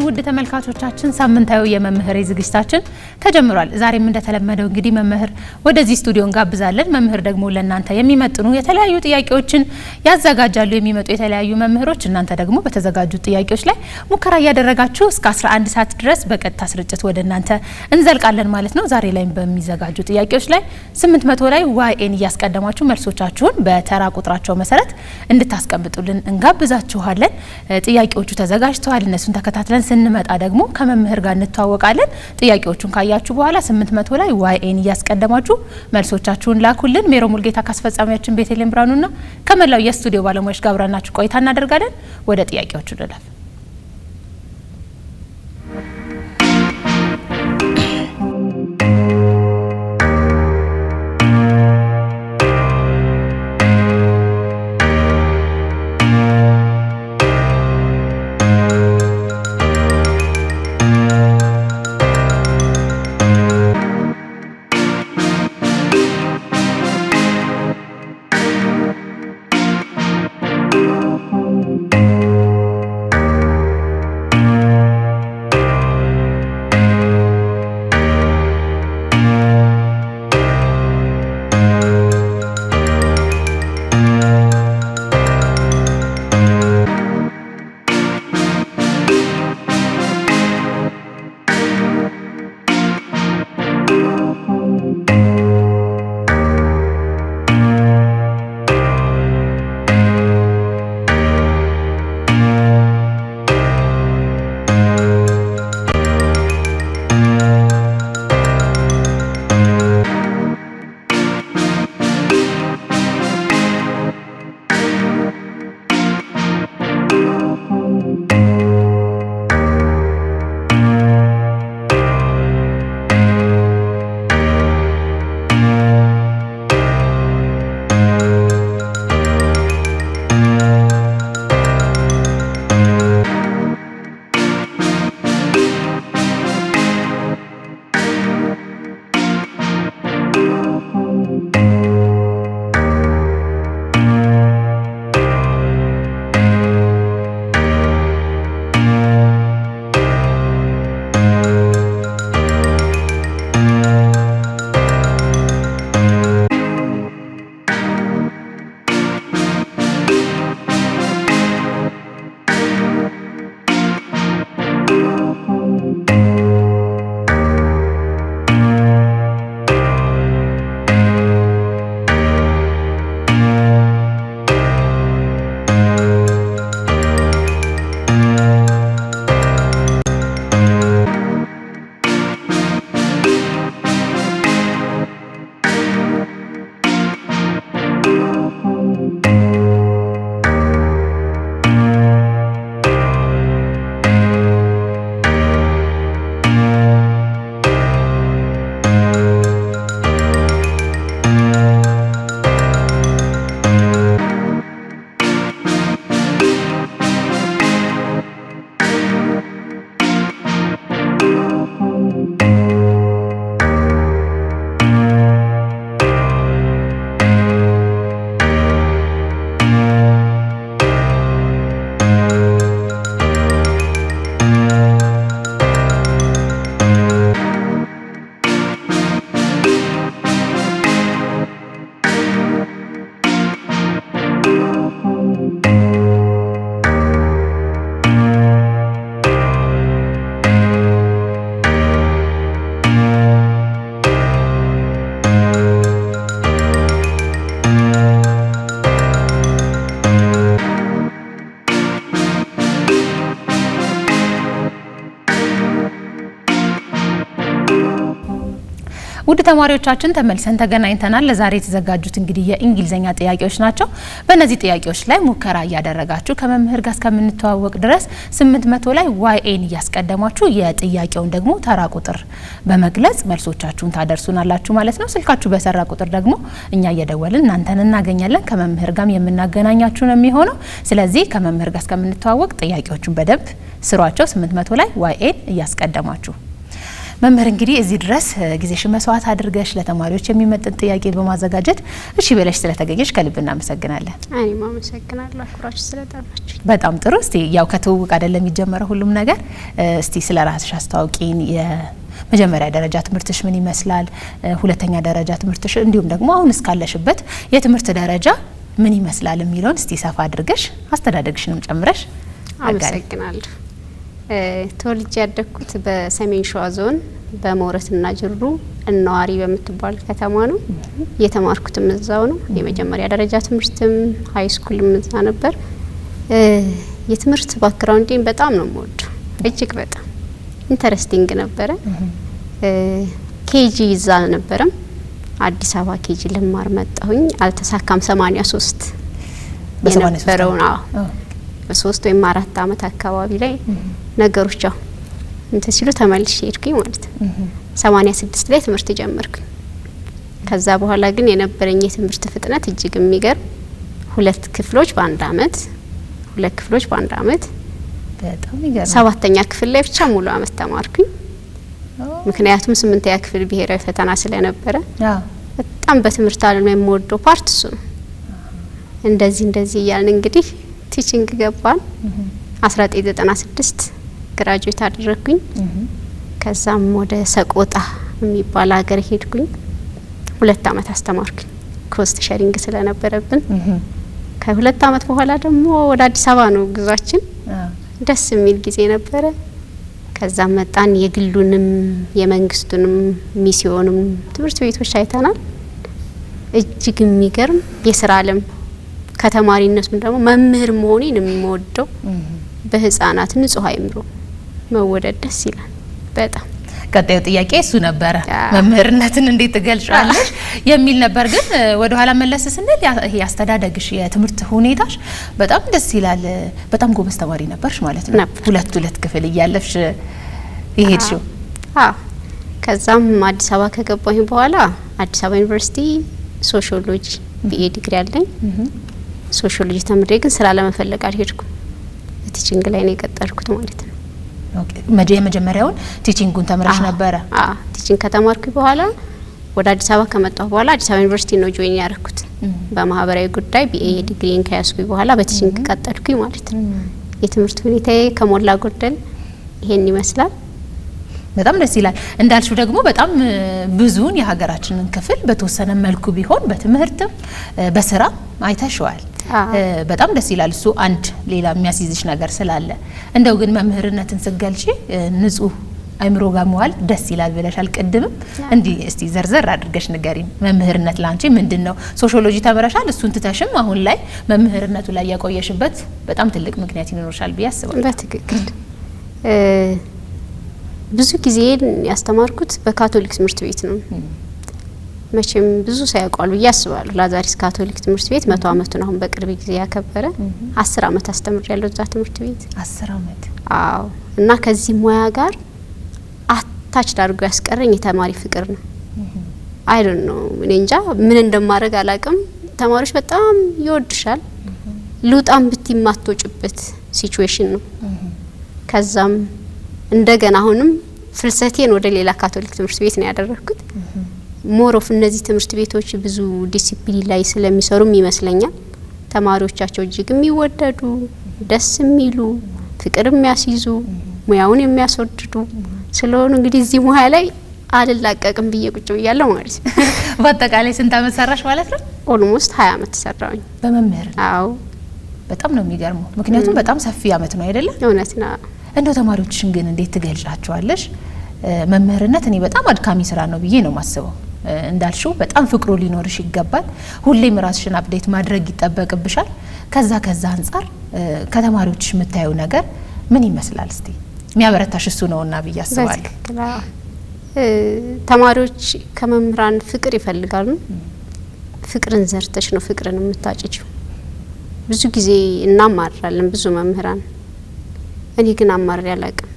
ውድ ተመልካቾቻችን፣ ሳምንታዊ የመምህሬ ዝግጅታችን ተጀምሯል። ዛሬም እንደተለመደው እንግዲህ መምህር ወደዚህ ስቱዲዮ እንጋብዛለን። መምህር ደግሞ ለእናንተ የሚመጥኑ የተለያዩ ጥያቄዎችን ያዘጋጃሉ። የሚመጡ የተለያዩ መምህሮች፣ እናንተ ደግሞ በተዘጋጁ ጥያቄዎች ላይ ሙከራ እያደረጋችሁ እስከ 11 ሰዓት ድረስ በቀጥታ ስርጭት ወደ እናንተ እንዘልቃለን ማለት ነው። ዛሬ ላይም በሚዘጋጁ ጥያቄዎች ላይ 800 ላይ YA ን እያስቀደማችሁ መልሶቻችሁን በተራ ቁጥራቸው መሰረት እንድታስቀምጡልን እንጋብዛችኋለን። ጥያቄዎቹ ተዘጋጅተዋል። እነሱን ተከታትለን ስንመጣ ደግሞ ከመምህር ጋር እንተዋወቃለን። ጥያቄዎቹን ካያችሁ በኋላ 800 ላይ YA ን እያስቀደማችሁ መልሶቻችሁን ላኩልን። ሜሮ ሙልጌታ ካስፈጻሚያችን ቤተልሔም ብርሃኑና ከመላው የስቱዲዮ ባለሙያዎች ጋር አብረናችሁ ቆይታ እናደርጋለን። ወደ ጥያቄዎቹ እንለፍ። ውድ ተማሪዎቻችን፣ ተመልሰን ተገናኝተናል። ለዛሬ የተዘጋጁት እንግዲህ የእንግሊዝኛ ጥያቄዎች ናቸው። በእነዚህ ጥያቄዎች ላይ ሙከራ እያደረጋችሁ ከመምህር ጋር እስከምንተዋወቅ ድረስ 800 ላይ YA ን እያስቀደማችሁ የጥያቄውን ደግሞ ተራ ቁጥር በመግለጽ መልሶቻችሁን ታደርሱናላችሁ ማለት ነው። ስልካችሁ በሰራ ቁጥር ደግሞ እኛ እየደወልን እናንተን እናገኛለን። ከመምህር ጋርም የምናገናኛችሁ ነው የሚሆነው። ስለዚህ ከመምህር ጋር እስከምንተዋወቅ ጥያቄዎቹን በደንብ ስሯቸው። 800 ላይ YA ን እያስቀደማችሁ። መምህር እንግዲህ እዚህ ድረስ ጊዜሽን መስዋዕት አድርገሽ ለተማሪዎች የሚመጥን ጥያቄ በማዘጋጀት እሺ ብለሽ ስለተገኘሽ ከልብ እናመሰግናለን። እኔም አመሰግናለሁ አክብራችሁ ስለጠራችሁ። በጣም ጥሩ። እስቲ ያው ከትውውቅ አይደለም የሚጀመረው ሁሉም ነገር። እስቲ ስለ ራስሽ አስተዋውቂን። የመጀመሪያ ደረጃ ትምህርትሽ ምን ይመስላል? ሁለተኛ ደረጃ ትምህርትሽ፣ እንዲሁም ደግሞ አሁን እስካለሽበት የትምህርት ደረጃ ምን ይመስላል የሚለውን እስቲ ሰፋ አድርገሽ አስተዳደግሽንም ጨምረሽ። አመሰግናለሁ። ተወልጄ ያደግኩት በሰሜን ሸዋ ዞን በሞረትና ጅሩ እነዋሪ በምትባል ከተማ ነው። የተማርኩትም እዛው ነው። የመጀመሪያ ደረጃ ትምህርትም high school ም እዛ ነበር። የትምህርት background ኤን በጣም ነው የምወደው። እጅግ በጣም interesting ነበረ። KG እዛ አልነበረም። አዲስ አበባ KG ልማር መጣሁኝ። አልተሳካም። 83 የነበረውን፣ አዎ፣ በ3 ወይም 4 አመት አካባቢ ላይ ነገሮች ያው እንትን ሲሉ ተመልሼ ሄድኩኝ ማለት ነው። 86 ላይ ትምህርት ጀመርኩኝ። ከዛ በኋላ ግን የነበረኝ የትምህርት ፍጥነት እጅግ የሚገርም፣ ሁለት ክፍሎች በአንድ አመት፣ ሁለት ክፍሎች በአንድ አመት። በጣም ይገርማል። ሰባተኛ ክፍል ላይ ብቻ ሙሉ አመት ተማርኩኝ። ምክንያቱም ስምንተኛ ክፍል ብሔራዊ ፈተና ስለነበረ በጣም በትምህርት ዓለም የምወደው part እሱ ነው። እንደዚህ እንደዚህ እያልን እንግዲህ teaching ገባን። 1996 graduate አደረግኩኝ። ከዛም ወደ ሰቆጣ የሚባል ሀገር ሄድኩኝ። 2 አመት አስተማርኩኝ cost sharing ስለነበረብን። ከ2 አመት በኋላ ደግሞ ወደ አዲስ አበባ ነው ጉዟችን። ደስ የሚል ጊዜ ነበረ። ከዛም መጣን። የግሉንም የመንግስቱንም ሚስዮንም ትምህርት ቤቶች አይተናል። እጅግ የሚገርም የስራ አለም፣ ከተማሪነቱም ደግሞ መምህር መሆኔን የምወደው፣ በህጻናት ንጹህ አይምሮ መወደድ ደስ ይላል በጣም። ቀጣዩ ጥያቄ እሱ ነበረ። መምህርነትን እንዴት ትገልጫለሽ የሚል ነበር። ግን ወደ ኋላ መለስ ስንል ይሄ አስተዳደግሽ፣ የትምህርት ሁኔታሽ በጣም ደስ ይላል። በጣም ጎበዝ ተማሪ ነበርሽ ማለት ነው። ነበር። ሁለት ሁለት ክፍል እያለፍሽ የሄድሽው። አዎ። ከዛም አዲስ አበባ ከገባሁኝ በኋላ አዲስ አበባ ዩኒቨርሲቲ sociology BA ዲግሪ አለኝ። ሶሺዮሎጂ ተምሬ ግን ስራ ለመፈለግ አልሄድኩም። Teaching ላይ ነው የቀጠልኩት ማለት ነው። Okay። የመጀመሪያውን teaching ኡን ተምረሽ ነበረ? አዎ። Teaching ከተማርኩ በኋላ ወደ አዲስ አበባ ከመጣሁ በኋላ አዲስ አበባ ዩኒቨርሲቲ ነው join ያደረኩት። በማህበራዊ ጉዳይ BA ዲግሪን ከያዝኩኝ በኋላ በ teaching ቀጠልኩኝ ማለት ነው። የትምህርት ሁኔታዬ ከሞላ ጎደል ይሄን ይመስላል። በጣም ደስ ይላል። እንዳልሽው ደግሞ በጣም ብዙውን የሀገራችንን ክፍል በተወሰነ መልኩ ቢሆን በትምህርትም በስራ አይተሽዋል። በጣም ደስ ይላል። እሱ አንድ ሌላ የሚያስይዝሽ ነገር ስላለ፣ እንደው ግን መምህርነትን ስትገልጪ ንጹህ አይምሮ ጋር መዋል ደስ ይላል ብለሻል ቅድምም። እንዲህ እስቲ ዘርዘር አድርገሽ ንገሪን። መምህርነት ለአንቺ ምንድን ነው? ሶሺዮሎጂ ተምረሻል። እሱን ትተሽም አሁን ላይ መምህርነቱ ላይ ያቆየሽበት በጣም ትልቅ ምክንያት ይኖርሻል ብዬ አስባለሁ። በትክክል፣ ብዙ ጊዜን ያስተማርኩት በካቶሊክ ትምህርት ቤት ነው። መቼም ብዙ ሰው ያውቀዋል ብዬ አስባለሁ። ላዛሪስ ካቶሊክ ትምህርት ቤት 100 አመቱን አሁን በቅርብ ጊዜ ያከበረ፣ 10 አመት አስተምሬያለሁ እዛ ትምህርት ቤት። 10 አመት? አዎ። እና ከዚህ ሙያ ጋር attach አድርጎ ያስቀረኝ የተማሪ ፍቅር ነው። I don't know፣ እኔ እንጃ ምን እንደማደርግ አላቅም። ተማሪዎች በጣም ይወዱሻል። ልውጣም ብትይ የማትወጭበት situation ነው። ከዛም እንደገና አሁንም ፍልሰቴን ወደ ሌላ ካቶሊክ ትምህርት ቤት ነው ያደረግኩት። More of እነዚህ ትምህርት ቤቶች ብዙ ዲሲፕሊን ላይ ስለሚሰሩም ይመስለኛል ተማሪዎቻቸው እጅግ የሚወደዱ፣ ደስ የሚሉ፣ ፍቅር የሚያስይዙ፣ ሙያውን የሚያስወድዱ ስለሆኑ እንግዲህ እዚህ ሙያ ላይ አልላቀቅም ብዬ ቁጭ ብያለሁ ማለት ነው። በአጠቃላይ ስንት አመት ሰራሽ ማለት ነው? Almost 20 አመት ሰራሁኝ። በመምህር? አዎ። በጣም ነው የሚገርመው። ምክንያቱም በጣም ሰፊ አመት ነው አይደለም? እውነት ነው። እንደው ተማሪዎችሽን ግን እንዴት ትገልጫቸዋለሽ? መምህርነት እኔ በጣም አድካሚ ስራ ነው ብዬ ነው የማስበው። እንዳልሽው በጣም ፍቅሩ ሊኖርሽ ይገባል። ሁሌም ራስሽን update ማድረግ ይጠበቅብሻል። ከዛ ከዛ አንጻር ከተማሪዎችሽ የምታየው ነገር ምን ይመስላል? እስቲ የሚያበረታሽ እሱ ነውና ብዬ አስባለሁ። በትክክል፣ አዎ። ተማሪዎች ከመምህራን ፍቅር ይፈልጋሉ። ፍቅርን ዘርተሽ ነው ፍቅርን የምታጭጂው። ብዙ ጊዜ እናማራለን ብዙ መምህራን። እኔ ግን አማርሬ አላቅም።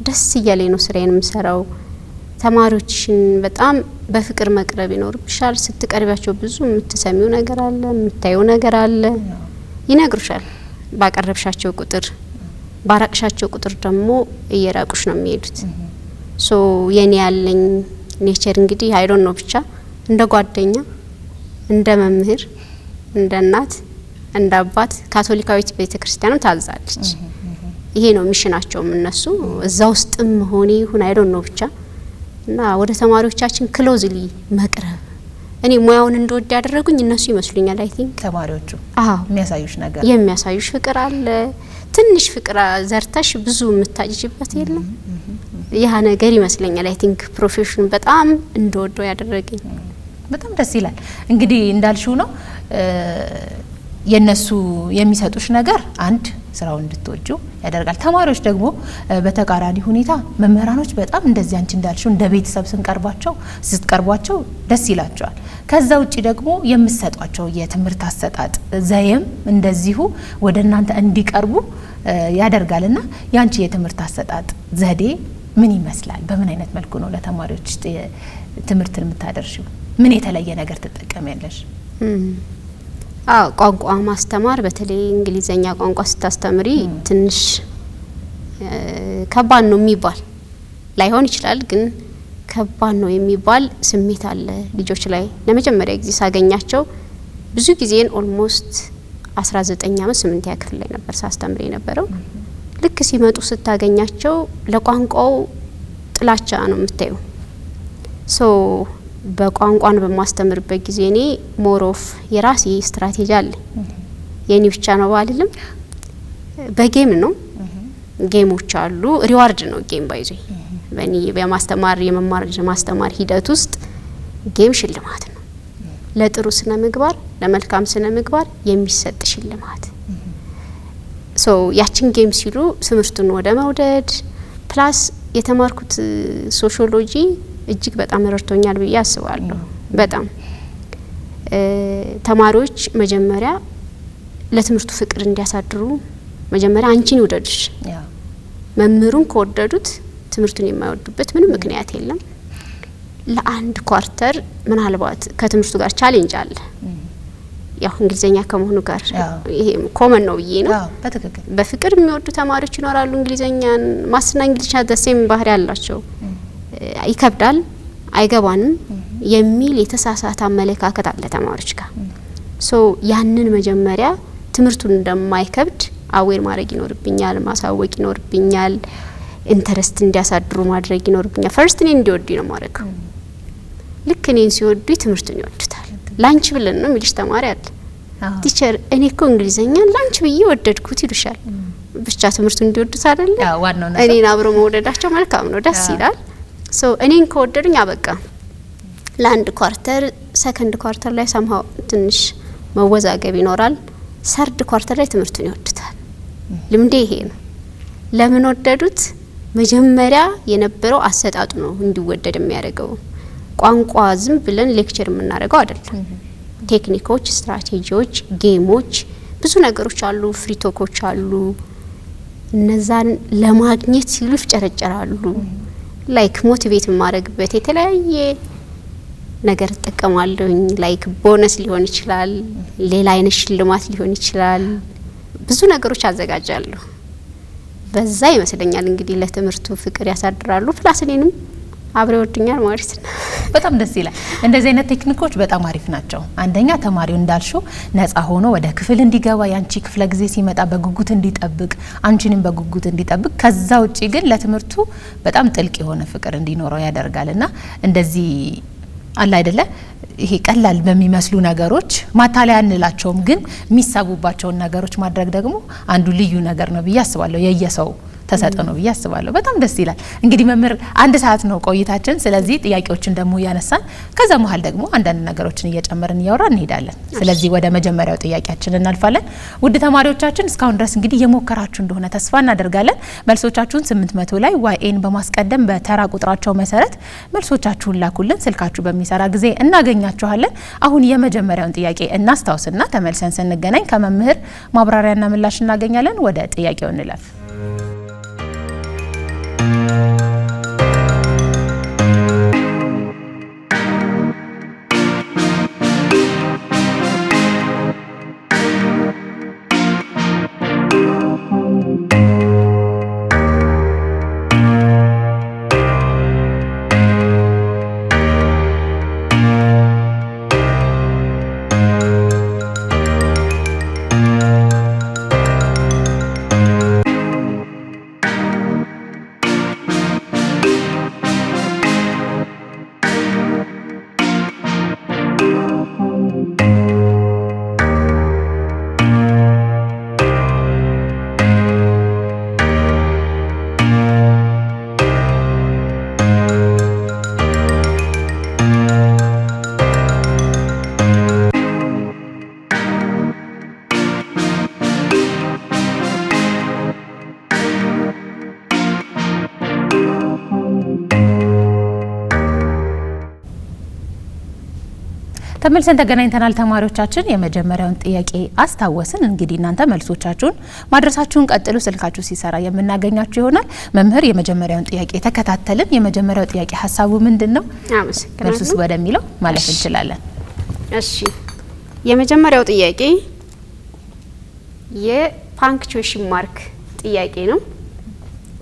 ደስ እያለኝ ነው ስራዬን የምሰራው። ተማሪዎችሽን በጣም በፍቅር መቅረብ ይኖርብሻል። ስትቀርቢያቸው ብዙ የምትሰሚው ነገር አለ፣ የምታየው ነገር አለ። ይነግሩሻል። ባቀረብሻቸው ቁጥር፣ ባራቅሻቸው ቁጥር ደግሞ እየራቁሽ ነው የሚሄዱት። So የኔ ያለኝ nature እንግዲህ I don't know፣ ብቻ እንደ ጓደኛ፣ እንደ መምህር፣ እንደ እናት፣ እንደ አባት። ካቶሊካዊት ቤተ ክርስቲያንም ታዛለች። ይሄ ነው mission ኣቸውም፣ እነሱ እዛ ውስጥም መሆኔ ይሁን I don't know ብቻ፣ እና ወደ ተማሪዎቻችን closely መቅረብ እኔ ሙያውን እንደወድ ያደረጉኝ እነሱ ይመስሉኛል። I think ተማሪዎቹ አዎ። የሚያሳዩሽ ነገር። የሚያሳዩሽ ፍቅር አለ። ትንሽ ፍቅር ዘርተሽ ብዙ የምታጭጅበት የለም። ያ ነገር ይመስለኛል I think profession በጣም እንደወደው ያደረገኝ። በጣም ደስ ይላል። እንግዲህ እንዳልሽው ነው፣ የነሱ የሚሰጡሽ ነገር አንድ ስራውን እንድትወጂው ያደርጋል። ተማሪዎች ደግሞ በተቃራኒ ሁኔታ መምህራኖች በጣም እንደዚህ አንቺ እንዳልሽው እንደ ቤተሰብ ስንቀርባቸው ስትቀርቧቸው ደስ ይላቸዋል። ከዛ ውጭ ደግሞ የምትሰጧቸው የትምህርት አሰጣጥ ዘዬም እንደዚሁ ወደ እናንተ እንዲቀርቡ ያደርጋል። እና ያንቺ የትምህርት አሰጣጥ ዘዴ ምን ይመስላል? በምን አይነት መልኩ ነው ለተማሪዎች ትምህርትን የምታደርሺው? ምን የተለየ ነገር ትጠቀሚያለሽ? አዎ፣ ቋንቋ ማስተማር፣ በተለይ እንግሊዘኛ ቋንቋ ስታስተምሪ ትንሽ ከባድ ነው የሚባል ላይሆን ይችላል፣ ግን ከባድ ነው የሚባል ስሜት አለ ልጆች ላይ። ለመጀመሪያ ጊዜ ሳገኛቸው ብዙ ጊዜን almost 19 አመት ስምንተኛ ክፍል ላይ ነበር ሳስተምር የነበረው። ልክ ሲመጡ ስታገኛቸው ለቋንቋው ጥላቻ ነው የምታየው። So በቋንቋን በማስተምርበት ጊዜ እኔ more of የራሴ ስትራቴጂ አለ። የኔ ብቻ ነው ባልልም በ game ነው። Game ኦች አሉ። Reward ነው game by the way። በእኔ በማስተማር የመማር ማስተማር ሂደት ውስጥ game ሽልማት ነው። ለጥሩ ስነ ምግባር፣ ለመልካም ስነ ምግባር የሚሰጥ ሽልማት። So ያችን game ሲሉ ትምህርቱን ወደ መውደድ፣ plus የተማርኩት ሶሺዮሎጂ እጅግ በጣም ረድቶኛል ብዬ አስባለሁ። በጣም ተማሪዎች መጀመሪያ ለትምህርቱ ፍቅር እንዲያሳድሩ መጀመሪያ አንቺን ይውደዱሽ። መምህሩን ከወደዱት ትምህርቱን የማይወዱበት ምንም ምክንያት የለም። ለአንድ quarter ምናልባት ከትምህርቱ ጋር challenge አለ። ያው እንግሊዘኛ ከመሆኑ ጋር ይሄ common ነው ብዬ ነው። በትክክል። በፍቅር የሚወዱ ተማሪዎች ይኖራሉ። እንግሊዘኛን maths ና እንግሊዝኛ the same ባህሪ አላቸው። ይከብዳል፣ አይገባንም የሚል የተሳሳተ አመለካከት አለ ተማሪዎች ጋር። So ያንን መጀመሪያ ትምህርቱን እንደማይከብድ aware ማድረግ ይኖርብኛል፣ ማሳወቅ ይኖርብኛል፣ interest እንዲያሳድሩ ማድረግ ይኖርብኛል። First እኔን እንዲወዱ ነው ማድረገው። ልክ እኔን ሲወዱ ትምህርቱን ይወዱታል። ላንቺ ብለን ነው የሚልሽ ተማሪ አለ። "Teacher፣ እኔ እኮ እንግሊዘኛ ላንቺ ብዬ ወደድኩት" ይሉሻል። ብቻ ትምህርቱን እንዲወዱት አይደለ? ዋናው ነገር። እኔን አብሮ መውደዳቸው መልካም ነው፣ ደስ ይላል። So እኔን ከወደዱኝ አበቃ። ለአንድ quarter፣ second quarter ላይ somehow ትንሽ መወዛገብ ይኖራል። Third quarter ላይ ትምህርቱን ይወዱታል። ልምዴ ይሄ ነው። ለምን ወደዱት? መጀመሪያ የነበረው አሰጣጡ ነው እንዲወደድ የሚያደርገው። ቋንቋ ዝም ብለን lecture የምናደርገው አይደለም። ቴክኒኮች፣ ስትራቴጂዎች፣ game ኦች፣ ብዙ ነገሮች አሉ። Free talk ኦች አሉ። እነዛን ለማግኘት ሲሉ ይፍጨረጨራሉ። Like motivate የማደርግበት የተለያየ ነገር እጠቀማለሁኝ። Like bonus ሊሆን ይችላል፣ ሌላ አይነት ሽልማት ሊሆን ይችላል። ብዙ ነገሮች አዘጋጃለሁ። በዛ ይመስለኛል እንግዲህ ለትምህርቱ ፍቅር ያሳድራሉ። Plus እኔንም አብረው ይወዱኛል ማለት ነው። በጣም ደስ ይላል። እንደዚህ አይነት ቴክኒኮች በጣም አሪፍ ናቸው። አንደኛ ተማሪው እንዳልሽው ነጻ ሆኖ ወደ ክፍል እንዲገባ፣ ያንቺ ክፍለ ጊዜ ሲመጣ በጉጉት እንዲጠብቅ፣ አንቺንም በጉጉት እንዲጠብቅ፣ ከዛ ውጪ ግን ለትምህርቱ በጣም ጥልቅ የሆነ ፍቅር እንዲኖረው ያደርጋል። እና እንደዚህ አለ አይደለ፣ ይሄ ቀላል በሚመስሉ ነገሮች፣ ማታለያ አንላቸውም፣ ግን የሚሳቡባቸውን ነገሮች ማድረግ ደግሞ አንዱ ልዩ ነገር ነው ብዬ አስባለሁ። የየሰው ተሰጥኦ ነው ብዬ አስባለሁ። በጣም ደስ ይላል። እንግዲህ መምህር፣ አንድ ሰዓት ነው ቆይታችን። ስለዚህ ጥያቄዎችን ደግሞ እያነሳን ከዛ መሀል ደግሞ አንዳንድ ነገሮችን እየጨመርን እያወራን እንሄዳለን። ስለዚህ ወደ መጀመሪያው ጥያቄያችን እናልፋለን። ውድ ተማሪዎቻችን፣ እስካሁን ድረስ እንግዲህ እየሞከራችሁ እንደሆነ ተስፋ እናደርጋለን። መልሶቻችሁን 800 ላይ YA ን በማስቀደም በተራ ቁጥራቸው መሰረት መልሶቻችሁን ላኩልን። ስልካችሁ በሚሰራ ጊዜ እናገኛችኋለን። አሁን የመጀመሪያውን ጥያቄ እናስታውስና ተመልሰን ስንገናኝ ከመምህር ማብራሪያና ምላሽ እናገኛለን። ወደ ጥያቄው እንለፍ። ተመልሰን ተገናኝተናል ተማሪዎቻችን። የመጀመሪያውን ጥያቄ አስታወስን። እንግዲህ እናንተ መልሶቻችሁን ማድረሳችሁን ቀጥሉ። ስልካችሁ ሲሰራ የምናገኛችሁ ይሆናል። መምህር፣ የመጀመሪያውን ጥያቄ ተከታተልን። የመጀመሪያው ጥያቄ ሀሳቡ ምንድን ነው? አመሰግናለሁ። መልሱስ ወደሚለው ማለፍ እንችላለን። እሺ፣ የመጀመሪያው ጥያቄ የ punctuation mark ጥያቄ ነው።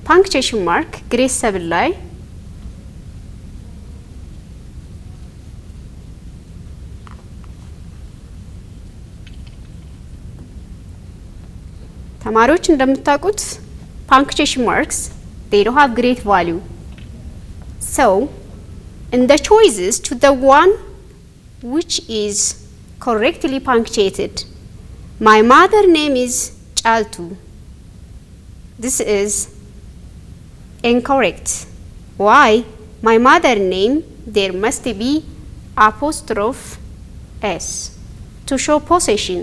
Punctuation mark grade 7 ላይ ተማሪዎች እንደምታውቁት punctuation marks, they don't have great value. So in the choices, to the one which is correctly punctuated. My mother name is Chaltu. This is incorrect. Why? My mother name, there must be apostrophe s to show possession.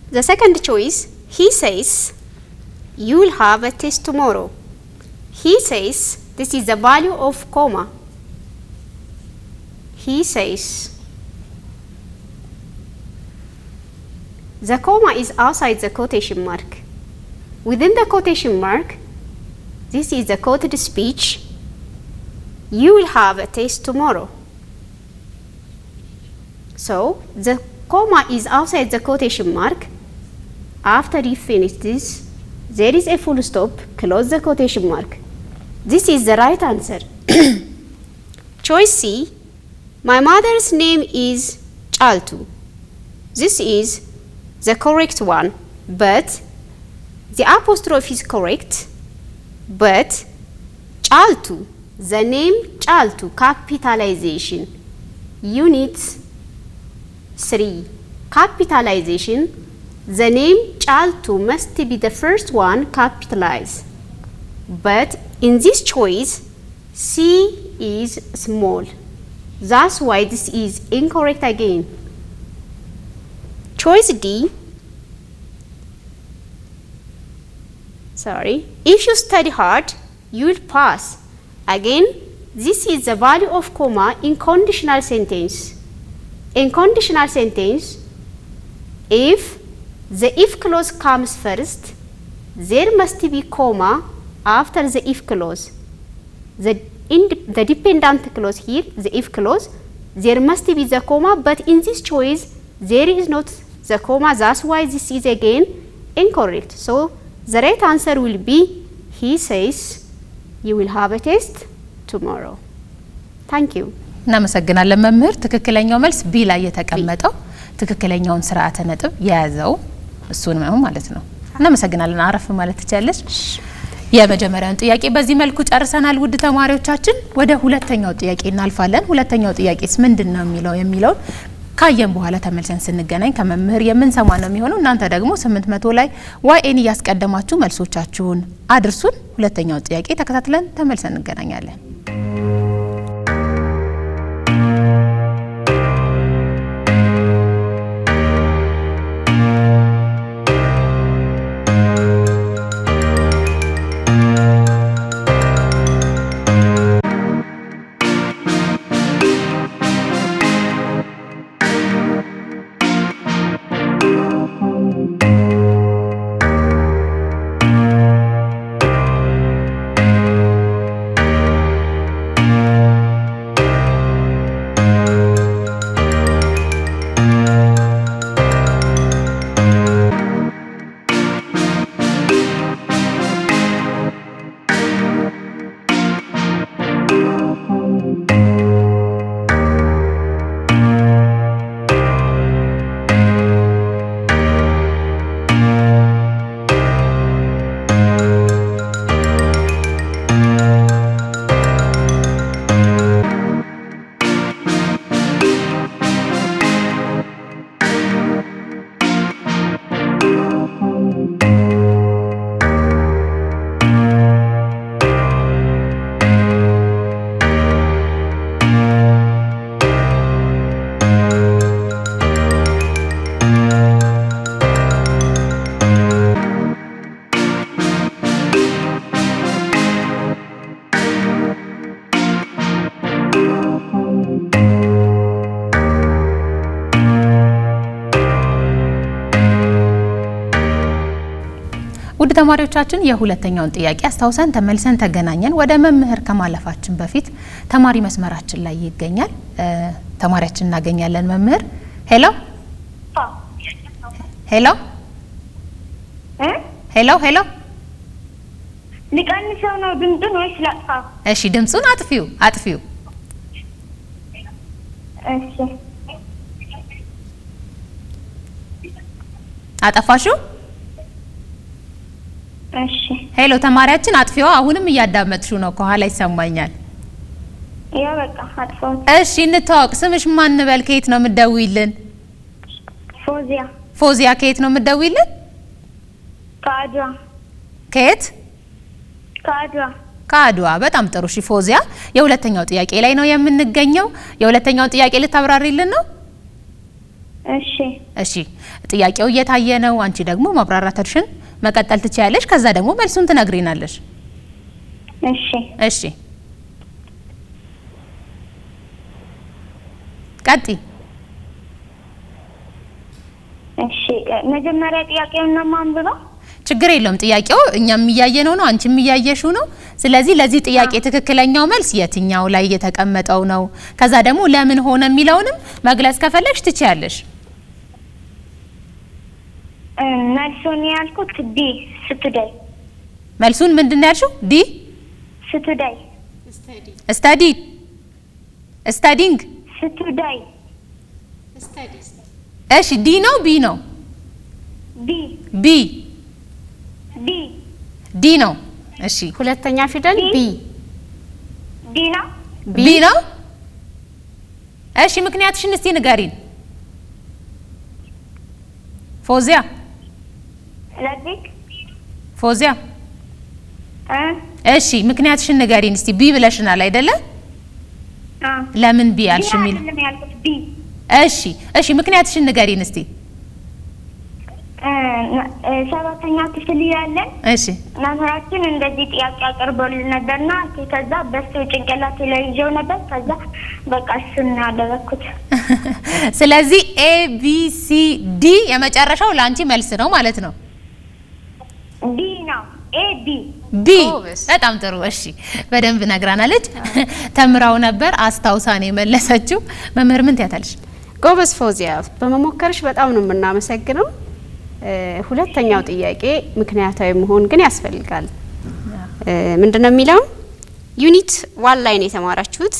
The second choice, he says, you will have a test tomorrow. He says, this is the value of comma. He says, the comma is outside the quotation mark. Within the quotation mark, this is the quoted speech. You will have a test tomorrow. So the comma is outside the quotation mark. After you finish this, there is a full stop, close the quotation mark. This is the right answer. Choice C, my mother's name is Chaltu. This is the correct one, but the apostrophe is correct, but Chaltu, the name Chaltu, capitalization, unit 3, capitalization, the name Chaltu must be the first one capitalized. But in this choice, C is small. That's why this is incorrect again. Choice D, sorry, if you study hard, you will pass. Again, this is the value of comma in conditional sentence. In conditional sentence, if the if clause comes first, there must be comma after the if clause. The dependent clause here, the if clause, there must be the comma, but in this choice, there is not the comma. That's why this is again incorrect. So the right answer will be, he says, you will have a test tomorrow. Thank you. እናመሰግናለን መምህር። ትክክለኛው መልስ B ላይ የተቀመጠው ትክክለኛውን ስርዓተ ነጥብ የያዘው እሱን ነው ማለት ነው። እናመሰግናለን። አረፍ ማለት ትችያለሽ። የመጀመሪያውን ጥያቄ በዚህ መልኩ ጨርሰናል። ውድ ተማሪዎቻችን፣ ወደ ሁለተኛው ጥያቄ እናልፋለን። ሁለተኛው ጥያቄስ ምንድን ነው የሚለውን ካየን በኋላ ተመልሰን ስንገናኝ ከመምህር የምንሰማ ነው የሚሆነው። እናንተ ደግሞ 800 ላይ YA ን እያስቀደማችሁ መልሶቻችሁን አድርሱን። ሁለተኛው ጥያቄ ተከታትለን ተመልሰን እንገናኛለን። ተማሪዎቻችን፣ የሁለተኛውን ጥያቄ አስታውሰን ተመልሰን ተገናኘን። ወደ መምህር ከማለፋችን በፊት ተማሪ መስመራችን ላይ ይገኛል። ተማሪያችን እናገኛለን። መምህር፣ hello hello hello hello። ልቀንሰው ነው ድምፁን ወይስ ላጥፋው? እሺ፣ ድምፁን አጥፊው አጥፊው። እሺ። አጠፋሽው? እሺ። Hello ተማሪያችን፣ አጥፊዋ። አሁንም እያዳመጥሽው ነው፣ ከኋላ ይሰማኛል። ያው በቃ አጥፋው። እሺ፣ እንተዋወቅ። ስምሽ ማን እንበል? ከየት ነው የምትደውይልን? ፎዚያ። ፎዚያ፣ ከየት ነው የምትደውይልን? ከአድዋ። ከየት? ከአድዋ። ከአድዋ። በጣም ጥሩ። እሺ ፎዚያ፣ የሁለተኛው ጥያቄ ላይ ነው የምንገኘው። የሁለተኛውን ጥያቄ ልታብራሪልን ነው? እሺ። እሺ፣ ጥያቄው እየታየ ነው። አንቺ ደግሞ ማብራራትሽን መቀጠል ትችያለሽ። ከዛ ደግሞ መልሱን ትነግሪናለሽ። እሺ። እሺ፣ ቀጥይ። እሺ፣ መጀመሪያ ጥያቄውን ነው የማንብበው። ችግር የለውም። ጥያቄው እኛም እያየነው ነው፣ አንቺም እያየሽው ነው። ስለዚህ ለዚህ ጥያቄ ትክክለኛው መልስ የትኛው ላይ የተቀመጠው ነው፣ ከዛ ደግሞ ለምን ሆነ የሚለውንም መግለጽ ከፈለግሽ ትችያለሽ። መልሱን ያልኩት D፣ study። መልሱን ምንድን ነው ያልሽው? D? Study። Study፣ studying? Study። እሺ፣ D ነው B ነው? B። B? B። D ነው። እሺ። ሁለተኛ ፊደል B። D ነው። B ነው። እሺ፣ ምክንያትሽን እስቲ ንገሪን ፎዚያ። ለዚህ ፎዚያ። እ እሺ፣ ምክንያትሽን ንገሪን እስቲ። B ብለሽናል አይደለ? አ። ለምን B አልሽ የሚል አይደለም ያልኩት B። እሺ፣ ምክንያትሽን ንገሪን እስቲ። ሰባተኛ ክፍል እያለን መምህራችን እንደዚህ ጥያቄ አቅርቦልን ነበርና ከዛ በሱ ጭንቅላቴ ላይ ይዤው ነበር። ከዛ በቃ እሱን ነው ያደረኩት። ስለዚህ A B C D የመጨረሻው ለአንቺ መልስ ነው ማለት ነው። B ነው፣ A B። B። ጎበዝ። በጣም ጥሩ። እሺ፣ በደንብ ነግራናለች። ተምራው ነበር፣ አስታውሳ ነው የመለሰችው። መምህር፣ ምን ትያታለሽ? ጎበዝ ፎዚያ፣ በመሞከርሽ በጣም ነው የምናመሰግነው። ሁለተኛው ጥያቄ ምክንያታዊ መሆን ግን ያስፈልጋል። ምንድነው የሚለው? Unit 1 ላይ ነው የተማራችሁት።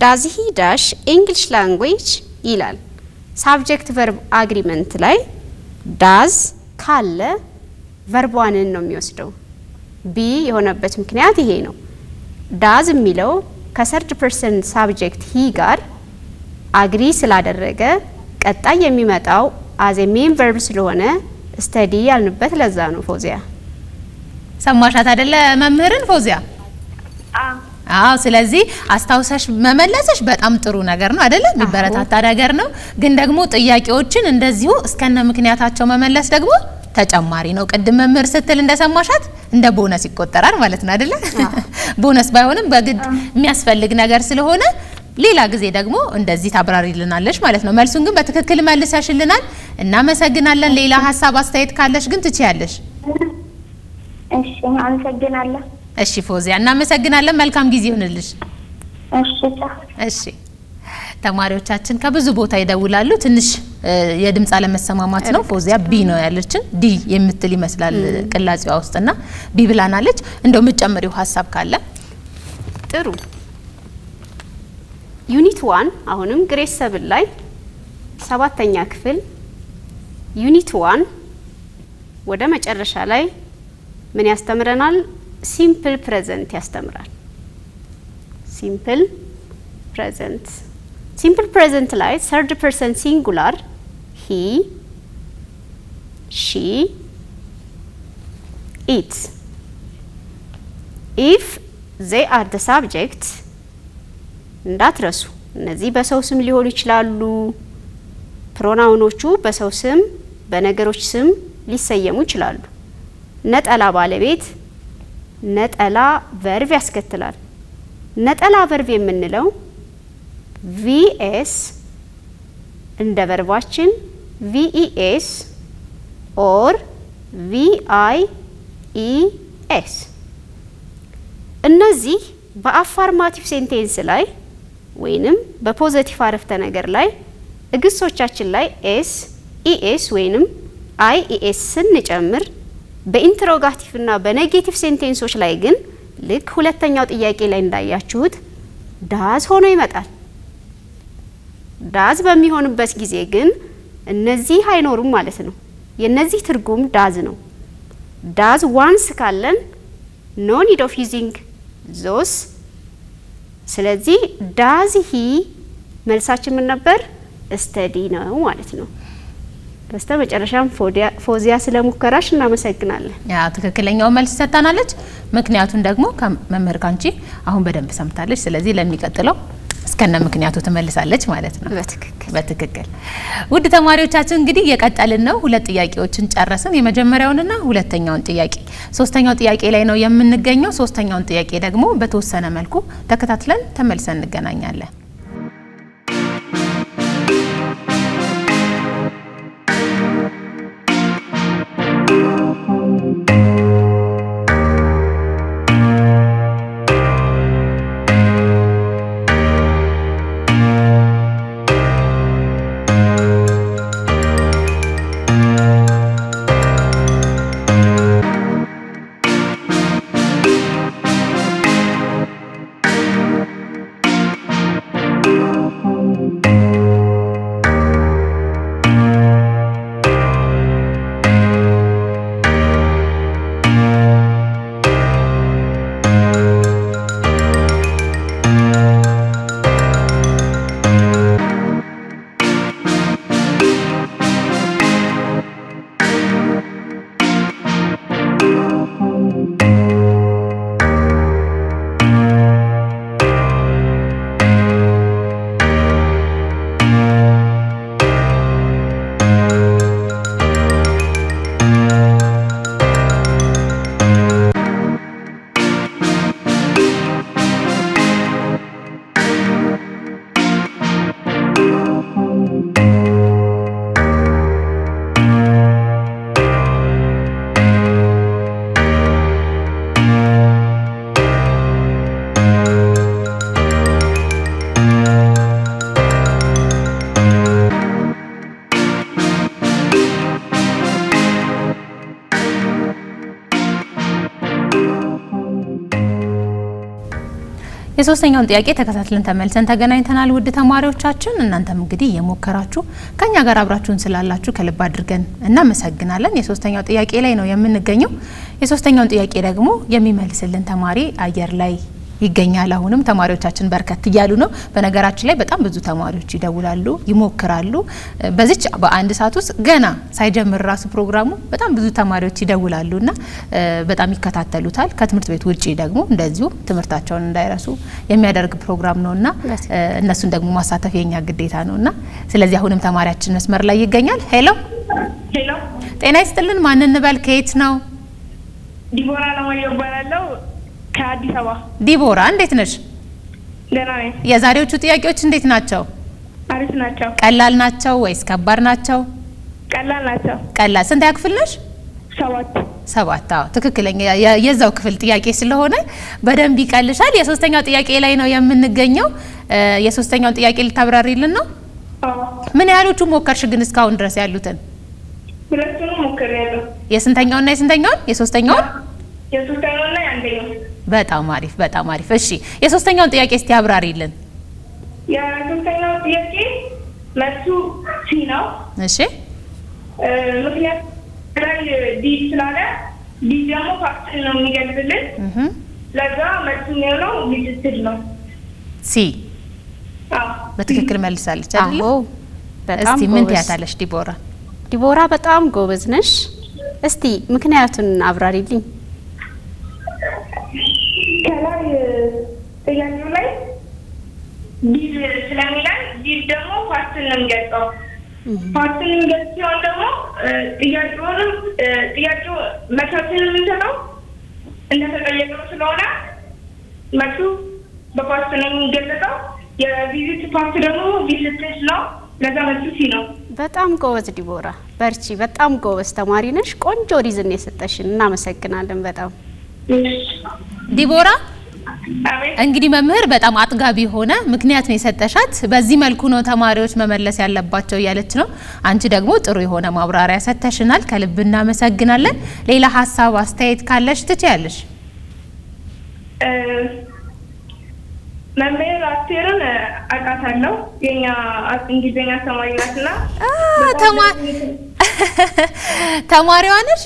Does he dash English language ይላል። Subject verb agreement ላይ does ካለ verb one ን ነው የሚወስደው። B የሆነበት ምክንያት ይሄ ነው። Does የሚለው ከ third person subject he ጋር agree ስላደረገ ቀጣይ የሚመጣው as a main verb ስለሆነ study ያልንበት ለዛ ነው ፎዚያ። ሰማሻት አይደለ መምህርን ፎዚያ? አ። አዎ። ስለዚህ አስታውሰሽ መመለስሽ በጣም ጥሩ ነገር ነው አይደለ? የሚበረታታ ነገር ነው። ግን ደግሞ ጥያቄዎችን እንደዚሁ እስከነ ምክንያታቸው መመለስ ደግሞ ተጨማሪ ነው። ቅድም መምህር ስትል እንደሰማሻት እንደ ቦነስ ይቆጠራል ማለት ነው አይደለ? ቦነስ ባይሆንም በግድ የሚያስፈልግ ነገር ስለሆነ ሌላ ጊዜ ደግሞ እንደዚህ ታብራሪልናለሽ ማለት ነው። መልሱን ግን በትክክል መልሰሽልናል። እናመሰግናለን። ሌላ ሀሳብ አስተያየት ካለሽ ግን ትችያለሽ። እሺ፣ አመሰግናለሁ። እሺ ፎዚያ፣ እናመሰግናለን። መልካም ጊዜ ይሁንልሽ። እሺ፣ ቻው። እሺ፣ ተማሪዎቻችን ከብዙ ቦታ ይደውላሉ። ትንሽ የድምፅ አለመሰማማት ነው። ፎዚያ B ነው ያለችን፣ D የምትል ይመስላል ቅላጼዋ ውስጥና B ብላናለች። እንደው የምትጨምሪው ሀሳብ ካለ? ጥሩ። Unit 1፣ አሁንም grade 7 ላይ፣ ሰባተኛ ክፍል unit 1 ወደ መጨረሻ ላይ ምን ያስተምረናል? Simple present ያስተምራል። Simple present፣ simple present ላይ third person singular he, she, it, if they are the subject እንዳትረሱ። እነዚህ በሰው ስም ሊሆኑ ይችላሉ። Pronoun ኦቹ በሰው ስም፣ በነገሮች ስም ሊሰየሙ ይችላሉ። ነጠላ ባለቤት ነጠላ verb ያስከትላል። ነጠላ verb የምንለው VS እንደ verb ኣችን VES or VIES E S። እነዚህ በ affirmative sentence ላይ ወይንም በ positive አረፍተ ነገር ላይ ግሶቻችን ላይ S፣ ES ወይንም IES ስንጨምር በ interrogative እና በ negative sentence ኦች ላይ ግን ልክ ሁለተኛው ጥያቄ ላይ እንዳያችሁት does ሆኖ ይመጣል። Does በሚሆንበት ጊዜ ግን እነዚህ አይኖሩም ማለት ነው። የነዚህ ትርጉም does ነው። Does once ካለን no need of using those። ስለዚህ does he መልሳችን ምን ነበር? Study ነው ማለት ነው። በስተ መጨረሻም ፎዚያ ስለ ሙከራሽ እናመሰግናለን። ያ ትክክለኛው መልስ ሰጥታናለች። ምክንያቱን ደግሞ ከመምህር ካንቺ አሁን በደንብ ሰምታለች። ስለዚህ ለሚቀጥለው እስከነ ምክንያቱ ትመልሳለች ማለት ነው። በትክክል። በትክክል። ውድ ተማሪዎቻችን፣ እንግዲህ እየቀጠልን ነው። ሁለት ጥያቄዎችን ጨረስን። የመጀመሪያውንና ሁለተኛውን ጥያቄ። ሶስተኛው ጥያቄ ላይ ነው የምንገኘው። ሶስተኛውን ጥያቄ ደግሞ በተወሰነ መልኩ ተከታትለን ተመልሰን እንገናኛለን። የሶስተኛውን ጥያቄ ተከታትለን ተመልሰን ተገናኝተናል። ውድ ተማሪዎቻችን፣ እናንተም እንግዲህ እየሞከራችሁ ከኛ ጋር አብራችሁን ስላላችሁ ከልብ አድርገን እናመሰግናለን። የሶስተኛው ጥያቄ ላይ ነው የምንገኘው። የሶስተኛውን ጥያቄ ደግሞ የሚመልስልን ተማሪ አየር ላይ ይገኛል። አሁንም ተማሪዎቻችን በርከት እያሉ ነው። በነገራችን ላይ በጣም ብዙ ተማሪዎች ይደውላሉ፣ ይሞክራሉ። በዚች በአንድ ሰዓት ውስጥ ገና ሳይጀምር ራሱ ፕሮግራሙ በጣም ብዙ ተማሪዎች ይደውላሉ እና በጣም ይከታተሉታል። ከትምህርት ቤት ውጪ ደግሞ እንደዚሁ ትምህርታቸውን እንዳይረሱ የሚያደርግ ፕሮግራም ነውና እነሱን ደግሞ ማሳተፍ የኛ ግዴታ ነውና ስለዚህ አሁንም ተማሪያችን መስመር ላይ ይገኛል። ሄሎ። ሄሎ። ጤና ይስጥልን። ማን እንበል? ከየት ነው? ዲቦራ አለማየሁ እባላለሁ፣ ከአዲስ አበባ። ዲቦራ፣ እንዴት ነሽ? ደህና ነኝ። የዛሬዎቹ ጥያቄዎች እንዴት ናቸው? አሪፍ ናቸው። ቀላል ናቸው ወይስ ከባድ ናቸው? ቀላል ናቸው። ቀላል። ስንተኛ ክፍል ነሽ? 7። 7። አዎ፣ ትክክለኛ የዛው ክፍል ጥያቄ ስለሆነ በደንብ ይቀልሻል። የሶስተኛው ጥያቄ ላይ ነው የምንገኘው። የሶስተኛውን ጥያቄ ልታብራሪልን ነው? አዎ። ምን ያህሎቹ ሞከርሽ ግን እስካሁን ድረስ ያሉትን? ሁለቱንም ሞክሬያለሁ። የስንተኛውና የስንተኛውን? የሶስተኛውን? የሶስተኛውና የአንደኛው። በጣም አሪፍ፣ በጣም አሪፍ። እሺ፣ የሶስተኛውን ጥያቄ እስቲ አብራሪልን። የሶስተኛው ጥያቄ መልሱ C ነው። እሺ። ምክንያት ላይ did ስላለ did ደግሞ past ን ነው የሚገልጽልን። ለዛ መልሱ የሚሆነው visited ነው። C። አዎ። በትክክል መልሳለች አይደል? አዎ፣ በጣም እስቲ ምን ጎበዝ። ትያታለሽ ዲቦራ? ዲቦራ፣ በጣም ጎበዝ ነሽ። እስቲ ምክንያቱን አብራሪልኝ። ከላይ ጥያቄው ላይ did ስለሚለን did ደግሞ past ን ነው የሚገልጸው። Past ን የሚገልጽ ሲሆን ደግሞ ጥያቄውንም ጥያቄው መልሳችንን የምንሰጠው እንደተጠየቅነው ስለሆነ መልሱ በ past ነው የሚገለጸው። የ visit past ደግሞ visited ነው። ለዛ መልሱ C ነው። በጣም ጎበዝ ዲቦራ፣ በርቺ። በጣም ጎበዝ ተማሪ ነሽ። ቆንጆ reason የሰጠሽን እናመሰግናለን በጣም። ዲቦራ፣ አቤት። እንግዲህ መምህር በጣም አጥጋቢ የሆነ ምክንያት ነው የሰጠሻት። በዚህ መልኩ ነው ተማሪዎች መመለስ ያለባቸው እያለች ነው። አንቺ ደግሞ ጥሩ የሆነ ማብራሪያ ሰጥተሽናል። ከልብ እናመሰግናለን። ሌላ ሀሳብ አስተያየት ካለሽ ትችያለሽ። መምህር አስቴርን አውቃታለሁ። የኛ እንግሊዝኛ ተማሪ ናትና ተማሪዋ ነሽ?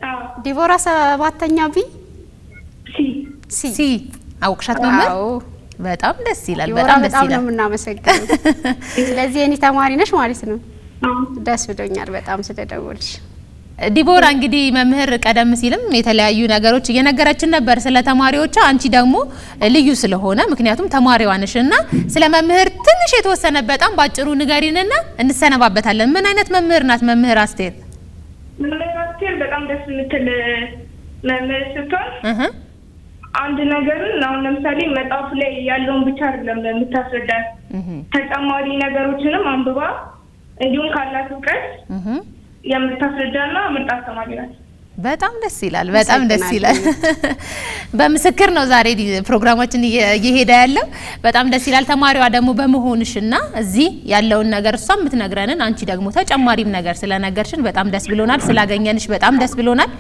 አዎ። ዲቦራ ሰባተኛ B C። C። C። አውቅሻት መምህር? አዎ። በጣም ደስ ይላል። ዲቦራ፣ በጣም ደስ በጣም ነው ይላል። የምናመሰግነው። ስለዚህ የኔ ተማሪ ነሽ ማለት ነው። አዎ። ደስ ብሎኛል በጣም ስለደወልሽ። ዲቦራ፣ እንግዲህ መምህር ቀደም ሲልም የተለያዩ ነገሮች እየነገረችን ነበር ስለ ተማሪዎቿ። አንቺ ደግሞ ልዩ ስለሆነ ምክንያቱም ተማሪዋ ነሽ እና ስለ መምህር ትንሽ የተወሰነ በጣም ባጭሩ ንገሪንና እንሰነባበታለን። ምን አይነት መምህር ናት መምህር አስቴር? መምህር አስቴር በጣም ደስ የምትል መምህር ስትሆን አንድ ነገርን አሁን ለምሳሌ መጽሐፉ ላይ ያለውን ብቻ አይደለም የምታስረዳን፣ ተጨማሪ ነገሮችንም አንብባ እንዲሁም ካላት እውቀት የምታስረዳና ምርጥ አስተማሪ ናት። በጣም ደስ ይላል። በጣም ደስ ይላል። በምስክር ነው ዛሬ ፕሮግራማችን እየሄደ ያለው። በጣም ደስ ይላል። ተማሪዋ ደግሞ በመሆንሽና እዚህ ያለውን ነገር እሷ የምትነግረንን አንቺ ደግሞ ተጨማሪም ነገር ስለነገርሽን በጣም ደስ ብሎናል። ስላገኘንሽ በጣም ደስ ብሎናል።